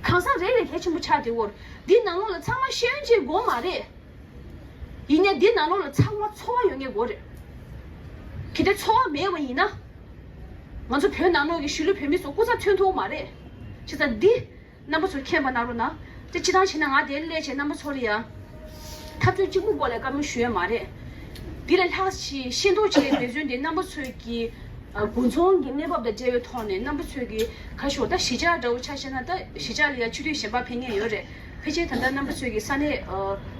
གང་ཟག་རེ་རེ་གལ་ཆེན་པོ་ཆགས་བསྡད་ཡོད་རེད། འདི་ནང་ལོགས་ལ་ཚང་མ་ཤེས་ཡོན་ཅན་དགོས་མ་རེད། ཡིན་ནའི་འདི་ནང་ལོགས་ལ་ཚང་མ་འཚོ་བ་ཡོད་མཁན་དགོས་རེད། གལ་ཏེ་འཚོ་བ་མེད་པ་ཡིན་ན། ང་ཚོ་བོད་ནང་ལོགས་ཀྱི་གཞིས་ལུས་བོད་མི་ཚོ་སྐུ་ཚབ་ཐོན་ཐུབ་མ་རེད། བྱས་ཙང་འདི། རྣམ་པ་ཚོས་མཁྱེན་པ་གནང་རོགས་གནང་། དེ་སྤྱིར་བཏང་བྱས་ན་ང་དེར་སླེབས་བྱས་རྣམ་པ་ཚོ་ལ་ཡང་། འཐབ་རྩོད་གཅིག་པུ་སྐོར་ལ་བཀའ་མོལ་ཞུ་ཡ་མ་རེད། འདི་ལས་ལྷག་ཅིག་ཤེས་རྟོགས་བྱེད་ཡའི་འབད་བརྩོན་དེ་རྣམ་པ་ཚོས་ཀྱི། དགུན་ཚོང་གི་གནས་བབ་དང་འབྲེལ་བའི་ཐོག་ནས་རྣམ་པ་ཚོས་ཀྱི་ག་ཞོག་ད་གཞིས་ཆགས་འདྲ་བོ་ཆ་བཞག་ན་ད་གཞིས་ཆགས་ལ་ཡང་ཆོས་དུས་གཞན་པ་ཕེབས་མཁན་ཡོད་རེད། ཕལ་ཆེར་ད་ལྟ་རྣམ་པ་ཚོས་ཀྱི་ས་གནས།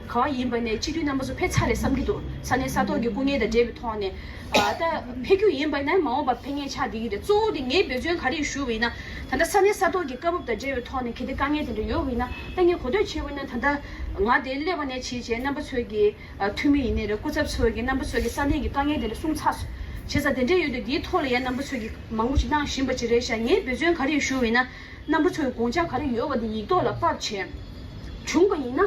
ག་བ་ཡིན་པ་ནས་སྤྱི་འཐུས་རྣམ་པ་ཚོ་ཕེབས་ཚར་རེད་བསམ་གྱི་འདུག་ས་གནས་ས་ཐོག་གི་སྐུ་ངལ་དང་འབྲེལ་བའི་ཐོག་ནས། ཨ་ད་ཕེབས་རྒྱུ་ཡིན་པ་ན་མ་འོངས་པ་ཕེབས་མཁན་ཆགས་བསྡད་ཀྱི་རེད། གཙོ་བོ་དེ་ངའི་འབད་བརྩོན་ག་རེ་ཞུ་བ་ཡིན་ན། ད་ལྟ་ས་གནས་ས་ཐོག་གི་སྐབས་བབ་དང་འབྲེལ་བའི་ཐོག་ནས་གལ་ཏེ་དཀའ་ངལ་དེ་འདྲ་ཡོད་པ་ཡིན་ན། ད་ངས་གོ་ཐོས་བྱས་པ་ཡིན་ན། ད་ལྟ་ང་དེ་སླེབས་པ་ནས་བྱས་བྱས་རྣམ་པ་ཚོས་ཀྱི་ཨ་འཐུས་མི་ཡིན་ནའི་རེད། སྐུ་ཚབ་ཚོས་ཀྱི་རྣམ་པ་ཚོས་ཀྱི་ས་གནས་ཀྱི་དཀའ་ངལ་དེ་འདྲ་གསུངས་ཚར་སོང་། བྱས་ཙང་དེ་འདྲ་ཡོད་དུས་དེའི་ཐོག་ལ་ཡང་རྣམ་པ་ཚོས་ཀྱི་མང་པོ་ཞིག་གནང་བཞིན་པ་ཅིག་རེད་ཤག་ངའི་འབད་བརྩོན་ག་རེ་ཞུ་བ་ཡིན་ན། རྣམ་པ་ཚོའི་དགོངས་འཆར་ག་རེ་ཡོད་པ་དེ་ཡིག་ཐོག་ལ་ཕབ་བྱས་བྱུང་བ་ཡིན་ན།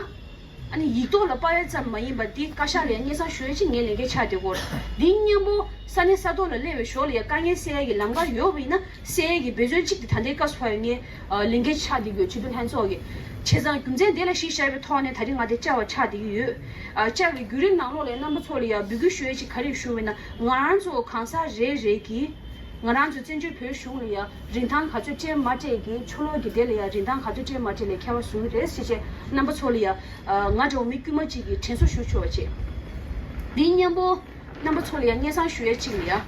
ཨ་ནི་ཡིག་ཐོག་ལ་ཕབ་ཡ་ཙམ་མ་ཡིན་པར་འདི་བཀའ་ཤག་ལ་ཡང་སྙན་སེང་ཞུ་ཡ་ཅིག་ངའི་ལས་འགན་ཆགས་བསྡད་ཀྱི་ཡོད་རེད། འདི་མཉམ་པོ་ས་གནས་ས་ཐོག་ལ་སླེབས་པའི་ཞོར་ལ་ཡང་དཀའ་ངལ་སེལ་ཡ་གི་ལམ་ཁ་ཡོད་པ་ཡིན་ན་སེལ་ཡ་གི་འབད་བརྩོན་ཅིག་དེ་ད་ལྟའི་སྐབས་སུ་ཕར་ཡང་ངའི་ཨ་ལས་འགན་ཆགས་བསྡད་ཀྱི་ཡོད། སྤྱི་འཐུས་ལྷན་ཚོགས་ཀྱི། བྱས་ཙང་རྒྱུ་མཚན་དེ་ལ་གཞི་བཞག་པའི་ཐོག་ནས་ད་རིང་ང་དེ་བཅར་བ་ཆགས་བསྡད་ཀྱི་ཡོད། ཨ་བཅར་བའི་བརྒྱུད་རིམ་ནང་ལོགས་ལ་ཡང་རྣམ་པ་ཚོ་ལ་ཡང་འབོད་སྐུལ་ཞུ་ཡ་ཅིག་ག་རེ་ཞུ་བ་ཡིན་ན། ང་རང་ཚོ་གང་ཟག་རེ་རེ་གིས། ང་རང་ཚོ་བཙན་བྱོལ་བོད་གཞུང་ལ་ཡང་རིན་ཐང་ག་ཚོད་སྤྲད་མ་སྤྲད་ཀྱི། ཕྱི་ལོགས་ཀྱི་དེ་ལ་ཡང་རིན་ཐང་ག་ཚོད་སྤྲད་མ་སྤྲད་ལ་ཁྱད་པར་བཟོ་གི་རེད་ཟེར་བྱས་རྣམ་པ་ཚོ་ལ་ཡང་། ཨ་ང་འདྲ་བོ་མི་དཀྱུས་མ་གཅིག་གིས་དྲན་གསོ་ཞུ་ཆོག་པ་བྱས། འདི་མཉམ་པོ་རྣམ་པ་ཚོ་ལ་ཡང་སྙན་སེང་ཞུ་ཡ་གཅིག་ལ་ཡང་།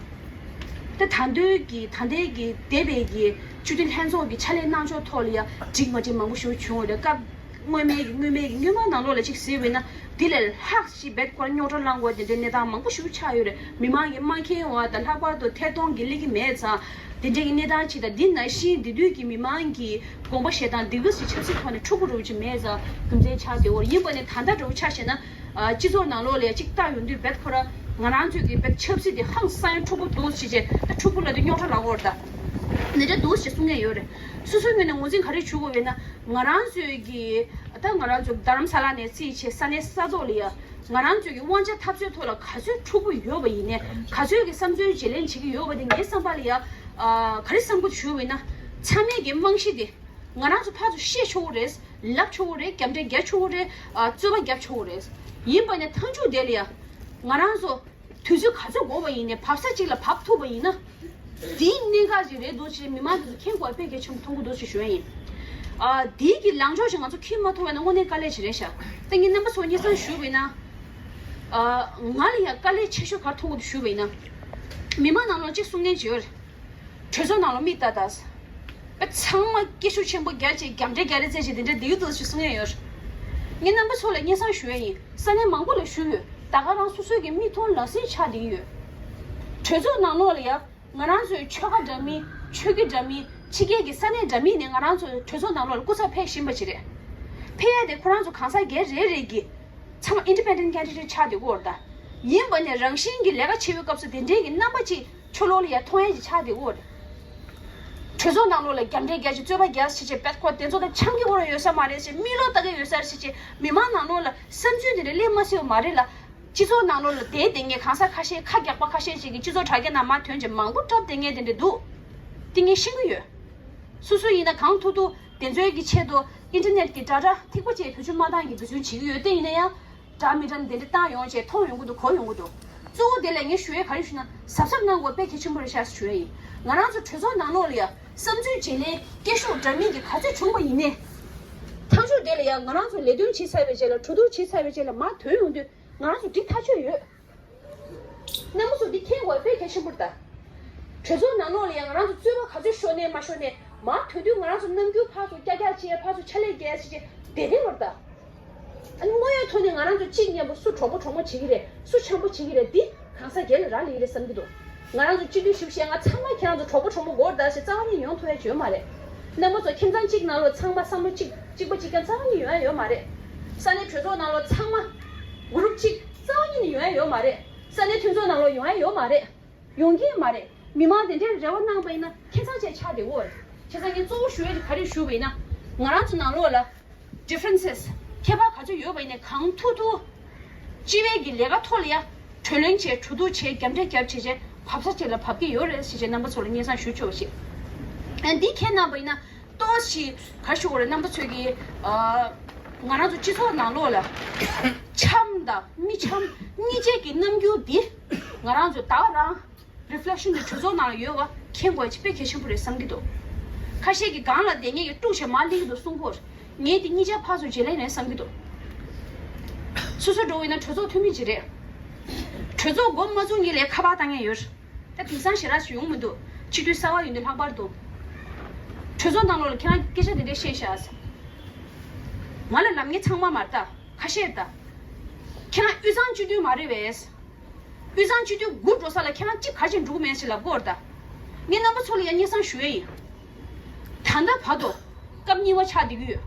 ད་ད་འདོད་ཀྱི་ད་ལྟའི་གི་འདས་པའི་གི་སྤྱི་འཐུས་ལྷན་ཚོགས་ཀྱི་ཕྱག་ལས་གནང་ཕྱོགས་ཐོག་ལ་ཡང་འགྲིག་མ་འགྲིག་མང་པོ་ཞིག་བྱུང་བ་རེད། སྐབས་སྔོན་མའི་གི་སྔོན་མའི་གི་སྔོན་མ་ནང་ལོགས་ལ་ཅིག་གཟིགས་པ་ཡིན་ན། འདི་ལས་ལྷག་ཅིག་རྦད་ཁོ་རང་རྙོག་དྲ་ལངས་དགོས་དེ་འདྲའི་གནས་སྟངས་མང་པོ་ཞིག་ཆགས་ཡོད་རེད། མི་མང་གིས་མ་མཁྱེན་པ་དང་། ལྷག་པར་དུ་ཐད་གཏོང་གི་སླེབས་ཀྱི་མེད་ཙང་། དེ་འདྲའི་གི་གནས་སྟངས་ཅིག་དང་། འདི་ནང་བཞིན་དེ་དུས་ཀྱི་མི་མང་གི་དགོངས་པ་བཞེས་སྟངས་འདི་ག་ཞིག་ཆབ་སྲིད་ཐོག་ནས་འཁྲུག་པོ་འདྲ་བོ་ཅིག་མེད་ཙང་རྒྱུ་མཚན་ཆགས་བསྡད་ཡོད་རེད། ཡིན་པ་ནས་ད་ལྟ་འདྲ་བོ་ཆ་བཞག་ན། ཨ་སྤྱི་ཚོགས་ནང་ལོགས་ལ་ཅིག་ལྟ་ཡོང་དུས་རྦད་ཁོ་རང་ང་རང་ཚོའི་གི་རྦད་ཆབ་སྲིད་དེ་ཧང་སང་འཁྲུག་པོ་འདུག་ཟེར་བྱས། ད་འཁྲུག་པོ་ལབ་དུས་རྙོག་དྲ་ལབ་ཀྱི་ཡོད་རེད། ད་འདི་འདྲ་འདུག་ཟེར་གསུང་མཁན་ཡོད་རེད། སོ་སོའི་ངོས་ནས་ངོས་འཛིན་ག་རེ་ཞུ་དགོས་པ་ཡིན་ན། ང་རང་ཚོའི་གི་ད་ང་རང་ཚོ་རྡ་རམ་ས་ལ་ནས་བརྩིས་བྱས་ས་གནས་ས་ཐོག་ལ་ཡ་ང་རང་ཚོའི་གི་དབང་ཆ་འཐབ་རྩོད་ཐོག་ལ་ག་ཚོད་འཁྲུག་པོ་ཡོད་པ་ཡིན་ནའི། ག་ཚོད་ཀྱི་བསམ་ཚུལ་བརྗེ་ལེན་བྱེད་ཀྱི་ཡོད་པ་དེ་ངའི་བསམ་པ་ལ་ཡ། ཨ་ག་རེ་བསམ་གྱི་ཞུ་བ་ཡིན་ན། ཚང་མས་གི་རྨང་གཞི་དེ་ང་རང་ཚོ་ཕར་ཚུར་བཤད་ཆོག་གི་རེད། ལབ་ཆོག་གི་རེད། རྒྱབ་འདྲེ་རྒྱག་ཆོག་གི་རེད། ཨ་རྩོད་པ་རྒྱབ་ཆོག་གི་རེད། ཡིན་པ་ནས་མཐའ་མཇུག་དེ་ལ་ཡ་ང་རང་ཚོ་དུས་ཚོད་ག་ཚོད་འགོར་བ་ཡིན་ནའི་བབས་ས་གཅིག་ལ་བབས་ཐུབ་པ་ཡིན་ན། དེའི་གནད་འགག་ཅིག་རེད་འདུག་ཅེས་མི་མང་དེ་ཚོ་མཁྱེན་དགོས་པ་དཔེ་གལ་ཆེན་པོ་མཐོང་གི་འདུག་ཅེས་ཞུ་ཡ་ཡིན། ཨ་དེའི་གི་ལངས་ཕྱོགས་ཤིག་ང་ཚོ་འཁྱེར་མ་ཐུབ་པ་ཡིན་ན་དངོས་གནས་དཀའ་ལས་ཅིག་རེད་ཤག་ད་ངས་རྣམ་པ་ཚོ་སྙན་སེང་ཞུ་བ་ཡིན་ན། ཨ་ང་ལ་ཡང་དཀའ་ལས་ཆེ་ཤོས་ག་རེ་མཐོང་གི་འདུག་ཞུ་བ་ཡིན་ན། མི་མང་ནང་ལོགས་གཅིག་གསུང་མཁན་ཅིག་ཡོད་རེད། གྲོས་ཚོགས་ནང་ལ་མི་ལྟ་ལྟ། པ་ཚང་མ་སྐད་ཤུགས་ཆེན་པོ་རྒྱག་བྱས་རྒྱབ་འདྲེ་རྒྱག་རེས་རྩེད་བྱས་དེ་འདྲ་བསྡད་ཀྱི་འདུག་ཞེས་གསུང་ཡ་ཡོད། ངས་རྣམ་པ་ཚོ་ལ་སྙན་སེང་ཞུ་ཡ་ཡིན། ས་གནས་མང་པོ་ལ་ཞུས་ཡོད། ད་ག་རང་སོ་སོའི་གི་མིག་མཐོང་ལག་ཟིན་ཆགས་བསྡད་ཀྱི་ཡོད། གྲོས་ཚོགས་ནང་ལོགས་ལ་ཡ་ང་རང་ཚོའི་ཆོལ་ཁ་འདྲ་མིན། ཆོས་བརྒྱུད་འདྲ་མིན། ཕྱི་རྒྱལ་གྱི་ས་གནས་འདྲ་མིན་ནས་ང་རང་ཚོ་གྲོས་ཚོགས་ནང་ལོགས་ལ་སྐུ་ཚབ་ཕེབས་བཞིན་པ་ཅིག་རེད། ཕེབས་ཡ་དེ་ཁོ་རང་ཚོ་གང་ཟག་སྒེར་རེ་རེ་གི་ཚང་མ་independent candidate ཆགས་བསྡད་ཀྱི་ཡོད་རེད་ད། ཡིན་པ་ནས་རང་བཞིན་གྱི་ལས་ཀ་བྱེད་པའི་སྐབས་སུ་དེ་འདྲའི་གི་རྣམ་པ་ཅིག་ཕྱི་ལོགས་ལ་ཡ་མཐོང་ཡ་ཅིག་ཆགས་བསྡད་ཀྱི་ཡོད་རེད། གྲོས་ཚོགས་ནང་ལོགས་ལ་རྒྱབ་འདྲེ་རྒྱག་ཅིག་རྩོད་པ་རྒྱག་ཅིག་བྱས་པས་ཁོ་དེ་ཚོ་དང་འཆམ་གྱི་ཁོ་རང་ཡོད་ས་མ་རེད་ཅེས། མིག་ལོག་ལྟ་གི་ཡོད་ས་རེད་ཅེས། མི་མང་ནང་ལོགས་ལ་བསམ་ཚུལ་དེ་འདྲ་སླེབས་མ་སྲིད་པ་མ་རེད་ལ། སྤྱི་ཚོགས་ནང་ལོགས་ལ་བསྡད་བསྡད་མཁན་གང་ཟག་ཁ་ཤས། ཁ་རྒྱག་པ་ཁ་ཤས་ཅིག་གིས་སྤྱི་ཚོགས་དྲ་རྒྱ་ནང་མར་ཐོན་བྱས་མང་པོ་བཀྲམ་བསྡད་མཁན་དེ་འདྲ་འདུག་དེ་ངས་ཤེས་ཀྱི་ཡོད། སོ་སོ་ཡིན་ན་གང་ཐུབ་ཐུབ་དེ་ཚོའི་གི་ཆེད་དུ་ཨིན་ཊར་ནེཊ་གི་དྲ་གྲགས་ཐིགས་པ་བཅས་བེད་སྤྱོད་མ་བཏང་གི་འབད་བརྩོན་བྱེད་ཀྱི་ཡོད། དེ་ཡིན་ན་ཡང་འདྲ་མི་འདྲ་དེ་འདྲ་བཏང་ཡོང་བྱས་མཐོང་ཡོང་གི་འདུག་གོ་ཡོང་གི་འདུག་གཙོ་བོ་དེ་ལ་ངས་ཞུ་ཡས་ག་རེ་ཞུ་ན། གཟབ་གཟབ་གནང་དགོས་དཔེ་གལ་ཆེན་པོ་རེད་ཤག་ཞུ་ཡས་ཡིན། ང་རང་ཚོ་གྲོས་ཚོགས་ནང་ལོགས་ལ་ཡ་བསམ་ཚུལ་བརྗེ་ལེན་སྐད་ཤུགས་འདྲ་མིན་གྱི་ག་ཚོད་བྱུང་བ་ཡིན་ནའི། མཐའ་མཇུག་དེ་ལ་ཡ་ང་རང་ཚོ་ལས་དོན་བྱེད་ཚར་བའི་རྗེས་ལ། གྲོས་བསྡུར་བྱེད་ཚར་བའི་རྗེས་ལ་མར་ཐོན་ཡོང་དུས་ང་རང་ཚོ་འགྲིག་ཐག་ཆོད་ཡོད། རྣམ་པ་ཚོ་འདི་མཁྱེན་དགོས་དཔེ་གལ་ཆེན་པོ་རེད་ད། གྲོས་ཚོགས་ནང་ལོགས་ལ་ཡང་ང་རང་ཚོ་རྩོད་པ་ག་ཚོད་ཤོར་ནའི་མ་ཤོར་ནའི་མར་ཐོན་དུས་ང་རང་ཚོ་རྣམ་འགྱུར་ཕར་ཚུར་ཀྱག་ཀྱག་བྱེད། ཕར་ཚུར་ཕྱག་ལས་རྒྱག་བྱེད་བྱེད་བསྡད་བསྡད་པ་རེད་ད། ཨ་ནི་དངོས་ཡོད་ཐོག་ནས་ང་རང་ཚོ་གཅིག་མཉམ་པོ་སུ་གྲོགས་པོ་གྲོགས་མོ་བྱེད་ཀྱི་རེད། སུ་འཆམ་པོ་བྱེད་ཀྱི་རེད། འདི་གང་ཟག་སྒེར་ལ་རག་ལས་ཀྱི་རེད་བསམ་གྱི་འདུག་ང་རང་ཚོ་སྤྱི་འཐུས་ཞིབ་བཤད་ང་ཚང་མ་ཁྱེད་རང་ཚོ་གྲོགས་པོ་གྲོགས་མོ་དགོས་རེད་ད་ཞེས་རྩ་བ་ནས་ཡོང་ཐུབ་ཡ་ཅིག་ཡོད་མ་རེད། རྣམ་པ་ཚོ་ཁྱིམ་ཚང་གཅིག་ནང་ལོགས་ཚང་མ་བསམ་བློ་གཅིག་གཅིག་པ་གཅིག་རྐྱང་རྩ་བ་ནས་ཡོང་ཡ་ཡོད་མ་རེད། ས་གནས་གྲོས་ཚོགས་ནང་ལོགས་ཚང་མ་གུ་རུབ་གཅིག་རྩ་བ་ཉིད་ནས་ཡོང་ཡ་ཡོད་མ་རེད། ས་གནས་མཐུན་ཚོགས་ནང་ལོགས་ཡོང་ཡ་ཡོད་མ་རེད། ཡོང་གི་ཡོད་མ་རེད། མི་མང་དེ་འདྲའི་རེ་བ་གནང་པ་ཡིན་ན་ཁྱད་མཚར་ཅིག་ཆགས་བསྡད་ཡོད་རེད། བྱས་ཙང་ངས་གཙོ་བོ་ཞུ་ཡ་དེ་ག་རེ་ཞུ་བ་ཡིན་ན། ང་རང་ཚོ་ནང་ལོགས་ལ་differences ཁྱད་པར་ག་ཚོད་ཡོད་པ་ཡིན་ནའི་གང་ཐུབ་ཐུབ་སྤྱི་པའི་གི་ལས་ཀ་ཐོག་ལ་ཡ་གྲོས་གླེང་བྱས། གྲོས་བསྡུར་བྱས། རྒྱབ་འདྲེ་རྒྱབ་བྱས་བྱས་བབས་ས་ཅིག་ལ་བབས་ཀྱི་ཡོད་རེད་ཞེས་བྱས་རྣམ་པ་ཚོ་ལ་སྙན་སེང་ཞུ་ཆོག་ཞེས། ཨ་འདི་མཁྱེན་གནང་པ་ཡིན་ན། ཏོག་ཙམ་ག་རེ་ཞུ་དགོས་རེད། རྣམ་པ་ཚོས་ཀྱི་ཨ་ང་རང་ཚོ་སྤྱི་ཚོགས་ནང་ལོགས་ལ་འཆམ་དང་མི་འཆམ་གཉིས་ཆའི་གི་རྣམ་འགྱུར་འདི་ང་རང་ཚོ་ད་ག་རང་reflection དེ་གྲོས་ཚོགས་ནང་ལ་ཡོད་པ་མཁྱེན་དགོས་ཡ་དཔེ་གལ་ཆེན་པོ་རེད་བསམ་གྱི་འདུག་ཁ་ཤས་ཀྱིས་སྒང་ལ་བསྡད་མཁན་གྱིས་དཀྲུགས་བྱས་མར་སླེབས་ཀྱི་འདུག་གསུང་གི་ཡོད་རེད། ངས་དེ་གཉིས་ཆ་ཕར་ཚུར་བརྗེ་ལེན་རེད་བསམ་གྱི་འདུག་སོ་སོ་འདྲ་བོ་ཡིན་ན་གྲོས་ཚོགས་འཐུས་མི་ཅིག་རེད། གྲོས་ཚོགས་འགོ་མ་བཙུགས་སྔོན་ལ་ཁ་པར་བཏང་མཁན་ཡོད་རེད། ད་དེང་སང་ཞེ་དྲག་ཞིག་ཡོང་མི་འདུག་སྤྱི་འཐུས་གསར་པ་ཡོང་དུས་ལྷག་པར་དུ། གྲོས་ཚོགས་ནང་ལོགས་ལ་ཁྱེད་རང་སྐད་ཆ་དེ་འདྲ་བཤད་ཤག་ང་ལ་ལབ་མཁན་ཚང་མ་མ་རེད་ད། ཁ་ཤས་རེད་ད། ཁྱེད་རང་དབུས་གཙང་སྤྱི་འཐུས་མ་རེད་པས། དབུས་གཙང་སྤྱི་འཐུས་དགུ་འགྲོ་ས་ལ་ཁྱེད་རང་གཅིག་ག་ཅིག་འགྲོ་གི་མེད་ཟེར་ལབ་ཀྱི་ཡོད་རེད་ད། ངས་རྣམ་པ་ཚོ་ལ་ཡང་སྙན་སེང་ཞུ་ཡས་ཡིན། ད་ལྟ་བར་དུ་སྐབས་གཉིས་པ་ཆགས་བསྡད་ཀྱི་ཡོད།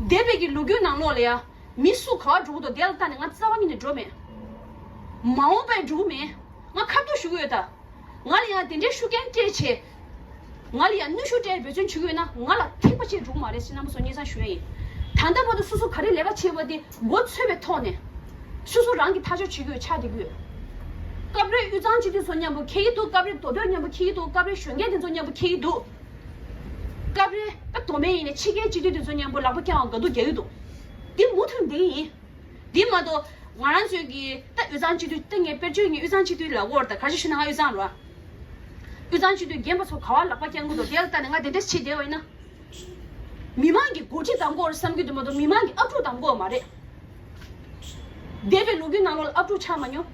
འདས་པའི་གི་ལོ་རྒྱུས་ནང་ལོགས་ལ་ཡ། མི་སུ་ག་པར་འགྲོ་གི་འདུག་དེ་ལ་ལྟ་ནས་ང་རྩ་བ་ཉིད་ནས་འགྲོ་མེད། མ་འོངས་པར་འགྲོ་གི་མེད། ང་ཁ་ཐུག་ཞུ་གི་ཡོད་ད། ང་ལ་ཡང་དེ་འདྲའི་ཤུགས་རྐྱེན་སྤྲད་བྱས། ང་ལ་ཡང་གནོན་ཤུགས་སྤྲད་འབད་བརྩོན་བྱེད་ཀྱི་ཡོད་ན་ང་ལ་ཐིགས་པ་ཅིག་འགྲོ་གི་མ་རེད་ཟེར་རྣམ་པ་ཚོ་སྙན་སེང་ཞུ་ཡས་ཡིན། ད་ལྟ་བར་དུ་སོ་སོ་ག་རེ་ལས་ཀ་བྱས་པ་དེ་མགོ་ཚོས་པའི་ཐོག་ནས། སོ་སོ་རང་གིས་ཐག་གཅོད་བྱེད་ཀྱི་ཡོད་ཆགས་བསྡད་ཀྱི་ཡོད། སྐབས་རེ་དབུས་གཙང་སྤྱི་འཐུས་ཚོ་མཉམ་པོ་འཁེལ་གྱི་འདུག་སྐབས་རེ་མདོ་སྟོད་མཉམ་པོ་འཁེལ་གྱི་འདུག་སྐབས་རེ་གཞོན་སྐྱེས་དེ་ཚོ་མཉམ་པོ་འཁེལ་གྱི་འདུག་སྐབས་རེ་ད་མདོ་སྨད་ཡིན་ནའི་ཕྱི་རྒྱལ་སྤྱི་འཐུས་དེ་ཚོ་མཉམ་པོ་ལག་པ་བརྐྱང་བ་དགའ་སྡུག་རྒྱག་གི་འདུག་འདི་མུ་མཐུད་འདི་ཡིན། འདི་མ་གཏོགས་ང་རང་ཚོའི་གི་ད་དབུས་གཙང་སྤྱི་འཐུས་ད་ངས་དཔེར་བརྗོད་ངས་དབུས་གཙང་སྤྱི་འཐུས་ལབ་ཀྱི་ཡོད་རེད་ད། ག་རེ་ཞུ་ན་ང་དབུས་གཙང་རེད་བ། དབུས་གཙང་སྤྱི་འཐུས་རྒན་པ་ཚོ་ག་བ་ལག་པ་བརྐྱང་གི་འདུག་དེ་ལ་ལྟ་ནས་ང་དེ་འདྲ་བྱེད་བསྡད་པ་ཡིན་ན། མི་མང་གི་འགོ་ཁྲིད་བདམས་དགོས་རེད་བསམ་གྱི་འདུག་མ་གཏོགས་མི་མང་གི་ཨབ་ཕྲུག་བདམས་དགོས་མ་རེད། འདས་པའི་ལོ་རྒྱུས་ནང་ལོགས་ལ་ཨབ་ཕྲུག་ཆགས་མ་མྱོང་།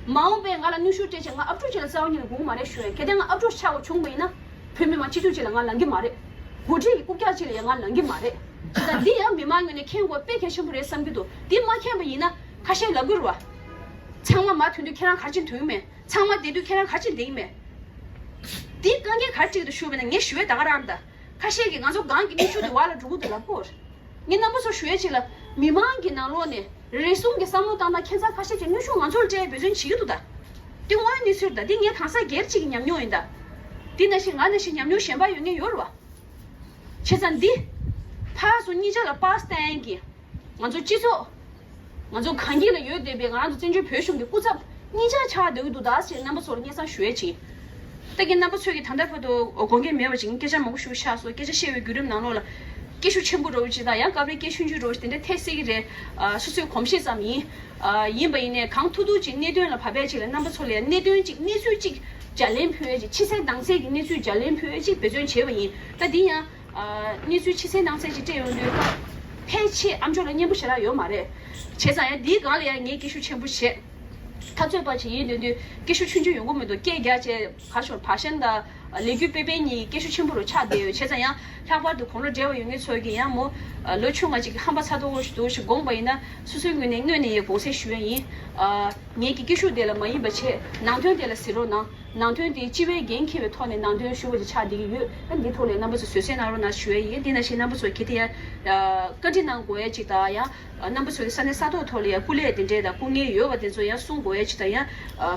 མ་འོངས་པའི་ང་ལ་གནོན་ཤུགས་སྤྲད་བྱས་ང་ཨབ་ཕྲུག་ཅིག་ལ་རྩ་བ་ཉིད་ནས་དགོས་ཀྱི་མ་རེད་ཞུ་ཡ། གལ་ཏེ་ང་ཨབ་ཕྲུག་ཆགས་པ་བྱུང་བ་ཡིན་ན་བོད་མི་མང་སྤྱི་འཐུས་ཅིག་ལ་ང་ལང་གི་མ་རེད། འགོ་ཁྲིད་ཀྱི་རྐུབ་བཀྱག་ཅིག་ལ་ཡང་ང་ལང་གི་མ་རེད། ད་འདི་ཡང་མི་མང་ངོས་ནས་མཁྱེན་དགོས་དཔེ་གལ་ཆེན་པོ་རེད་བསམ་གྱི་འདུག་འདི་མ་མཁྱེན་པ་ཡིན་ན་ཁ་ཤས་ལབ་ཀྱི་རེད་བ། ཚང་མ་མར་ཐོན་དུས་ཁྱེད་རང་ག་རེ་བྱས་ནས་ཐོན་གྱི་མེད། ཚང་མ་བསྡད་དུས་ཁྱེད་རང་ག་རེ་བྱས་ནས་བསྡད་ཀྱི་མེད། འདི་དཀའ་ངལ་ག་རེ་འཕྲད་ཀྱི་འདུག་ཞུས་པ་ཡིན་ན་ངས་ཞུ་བའི་ད་ག་རང་ད། ཁ་ཤས་ཀྱིས་ང་ཚོ་སྒང་གི་མི་ཤུགས་དེ་བར་ལ་འགྲོ་གི་འདུག་ལབ་ཀྱི་ཡོད་རེད། ངས་རྣམ་པ་ཚོར་ཞུ་ཡས་ཅིག་ལ་མི་མང་གི་ནང་ལོགས་ནས་རེ་ཟུང་གི་བསམ་བློ་བཏང་ན་ཁྱད་མཚར་ཁ་ཤས་ཀྱིས་གནོན་ཤུགས་ང་ཚོར་སྤྲད་ཡས་འབད་བརྩོན་བྱེད་ཀྱི་འདུག་ད། འདི་དངོས་ཡོད་གནས་ཚུལ་རེད་ད། འདི་ངའི་གང་ཟག་སྒེར་གཅིག་གི་ཉམས་མྱོང་ཡིན་ད། འདི་ནང་བཞིན་ང་ནང་བཞིན་ཉམས་མྱོང་གཞན་པ་ཡོད་མཁན་ཡོད་རེད་བ། བྱས་ཙང་འདི་ཕར་ཚུར་གཉིས་ཆ་ལ་པར་བསྟན་གྱི། ང་ཚོ་སྤྱི་ཚོགས། ང་ཚོ་གངས་སྐྱིད་ལ་ཡོད་བསྡད་པའི་ང་རང་ཚོ་བཙན་བྱོལ་བོད་གཞུང་གི་སྐུ་ཚབ་གཉིས་ཆ་ཆགས་བསྡད་ཀྱི་འདུག་ད་ཞེས་རྣམ་པ་ཚོར་སྙན་སེང་ཞུ་ཡས་ཅིག་ད་གིན་རྣམ་པ་ཚོས་ཀྱིས་ད་ལྟ་བར་དུ་དགོངས་འགལ་མེད་པ་ཅིག་སྐད་ཆ་མང་པོ་ཞིག་བཤད་སོང་། སྐད་ཆ་བཤད་པའི་བརྒྱུད་རིམ་ནང་ལོགས་ལ་སྐད་ཤུགས་ཆེན་པོ་འདྲ་བོ་ཅིག་དང་ཡང་སྐབས་རེ་སྐད་ཆུང་ཆུང་འདྲ་བོ་ཅིག་དེ་འདྲ་ཐེབས་སྲིད་ཀྱི་རེད། ཨ་སོ་སོའི་གོམས་གཤིས་ཙམ་ཡིན། ཨ་ཡིན་པ་ཡིན་ནའི་གང་ཐུབ་ཐུབ་ཅིག་གནད་དོན་ལ་བབས་པ་ཅིག་ལ་རྣམ་པ་ཚོ་ལ་ཡང་གནད་དོན་ཅིག་གནས་ཚུལ་ཅིག་ལྗགས་ལན་ཕུལ་ཡས་ཅིག་ཕྱི་གསལ་ནང་གསལ་གྱི་གནས་ཚུལ་ལྗགས་ལན་ཕུལ་ཡས་ཅིག་འབད་བརྩོན་བྱས་པ་ཡིན། ད་འདི་ཡང་། ཨ་གནས་ཚུལ་ཕྱི་གསལ་ནང་གསལ་ཅིག་སྤྲད་ཡོང་དུས་ཕལ་ཆེར་ཨ་མཆོག་ལ་སྙན་པོ་ཞེ་དྲག་ཡོད་མ་རེད། བྱས་ཙང་ཡང་འདིའི་སྒང་ལ་ཡང་ངས་སྐད་ཤུགས་ཆེན་པོ་བྱས། འཐབ་རྩོད་པ་ཅིག་ཡིན་དུས་དུས་སྐད་ཤུགས་ཆུང་ཆུང་ཡོང་གི་མི་འདུག་སྐད་རྒྱག་བྱས་ག་ཤོར་བ་ཤན་དང་ལས་འགུལ་སྤེལ་མཁན་གཉིས་སྐད་ཤུགས་ཆེན་པོ་རུ་ཆགས་བསྡད་ཡོད། བྱས་ཙང་ཡང་ལྷག་པར་དུ་དགུང་ལོ་བགྲེས་པ་ཡོད་མཁན་ཚོ་གིས་ཡང་མོ་ལོ་ཆུང་བ་ཅིག་གི་ཧམ་པ་ཚ་ཏོག་ཏོ་ཞིག་འདུག་ཞེས་དགོངས་པ་ཡིན་ན་སོ་སོའི་ངོས་ནས་སྔོན་ནས་ཡང་དགོངས་སེལ་ཞུ་ཡ་ཡིན། ཨ་ངེད་ཀྱི་སྐད་ཤུགས་དེ་ལ་མ་ཡིན་པ་བྱས་ནང་དོན་དེ་ལ་གཟིགས་རོགས་གནང་། ནང་དོན་དེ་སྤྱི་པའི་འགན་འཁྱེར་བའི་ཐོག་ནས་ནང་དོན་ཞུ་བ་ཅིག་ཆགས་བསྡད་ཀྱི་ཡོད། ཨ་འདི་ཐོག་ལ་རྣམ་པ་ཚོས་བཟོད་བསྲན་གནང་རོགས་གནང་ཞུ་ཡ་ཡིན། དེ་ནང་བཞིན་རྣམ་པ་ཚོས་གལ་ཏེ་ཡང་བཀའ་འདྲི་གནང་དགོས་ཡ་ཅིག་དང་ཡང་རྣམ་པ་ཚོས་ས་གནས་ས་ཐོག་ཐོག་ལ་ཡང་སྐུ་ལས་དེ་འདྲས་དང་སྐུ་ངལ་ཡོད་པ་དེ་ཚོ་ཡང་གསུང་དགོས་ཡ་ཅིག་དང་ཡང་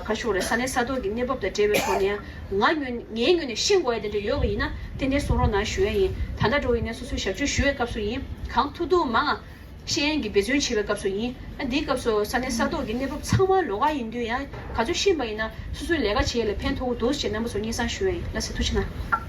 ག་ཤོག་རེད། ས་གནས་ས་ཐོག་གི་གནས་བབ་དང་འབྲེལ་བའི་ཐོག་ནས་ཡང་ང་ངོས་ངའི་ངོས་ནས་ཤེས་དགོས་ཡ་དེ་འདྲས་ཡོད་པ་ཡིན་ན་ཏན་ཏན་གསུང་རོགས་གནང་ཞུ་ཡ་ཡིན། ད་ལྟ་འགྲོ་ཡིན་ན་སོ་སོའི་ཞབས་ཕྱི་ཞུ་བའི་སྐབས་སུ་ཡིན། གང་ཐུབ་ཐུབ་མང་ང་། ཤེས་ཡོན་གྱི་འབད་བརྩོན་བྱེད་པའི་སྐབས་སུ་ཡིན། ཨ་འདིའི་སྐབས་སུ་ས་གནས་ས་ཐོག་གི་གནས་བབ་ཚང་མ་ལོགས་ཀ་ཡིན་དུས་ཡང་ག་ཚོད་ཤེས་པ་ཡིན་ན་སོ་སོའི་ལས་ཀ་བྱེད་ཡས་ལ་ཕན་ཐོགས་ཀྱི་འདུག་ཅེས་རྣམ་པ་ཚོར་སྙན་སེང་ཞུ་ཡ་ཡིན། ལགས་སེ། ཐུགས་རྗེ་གནང་།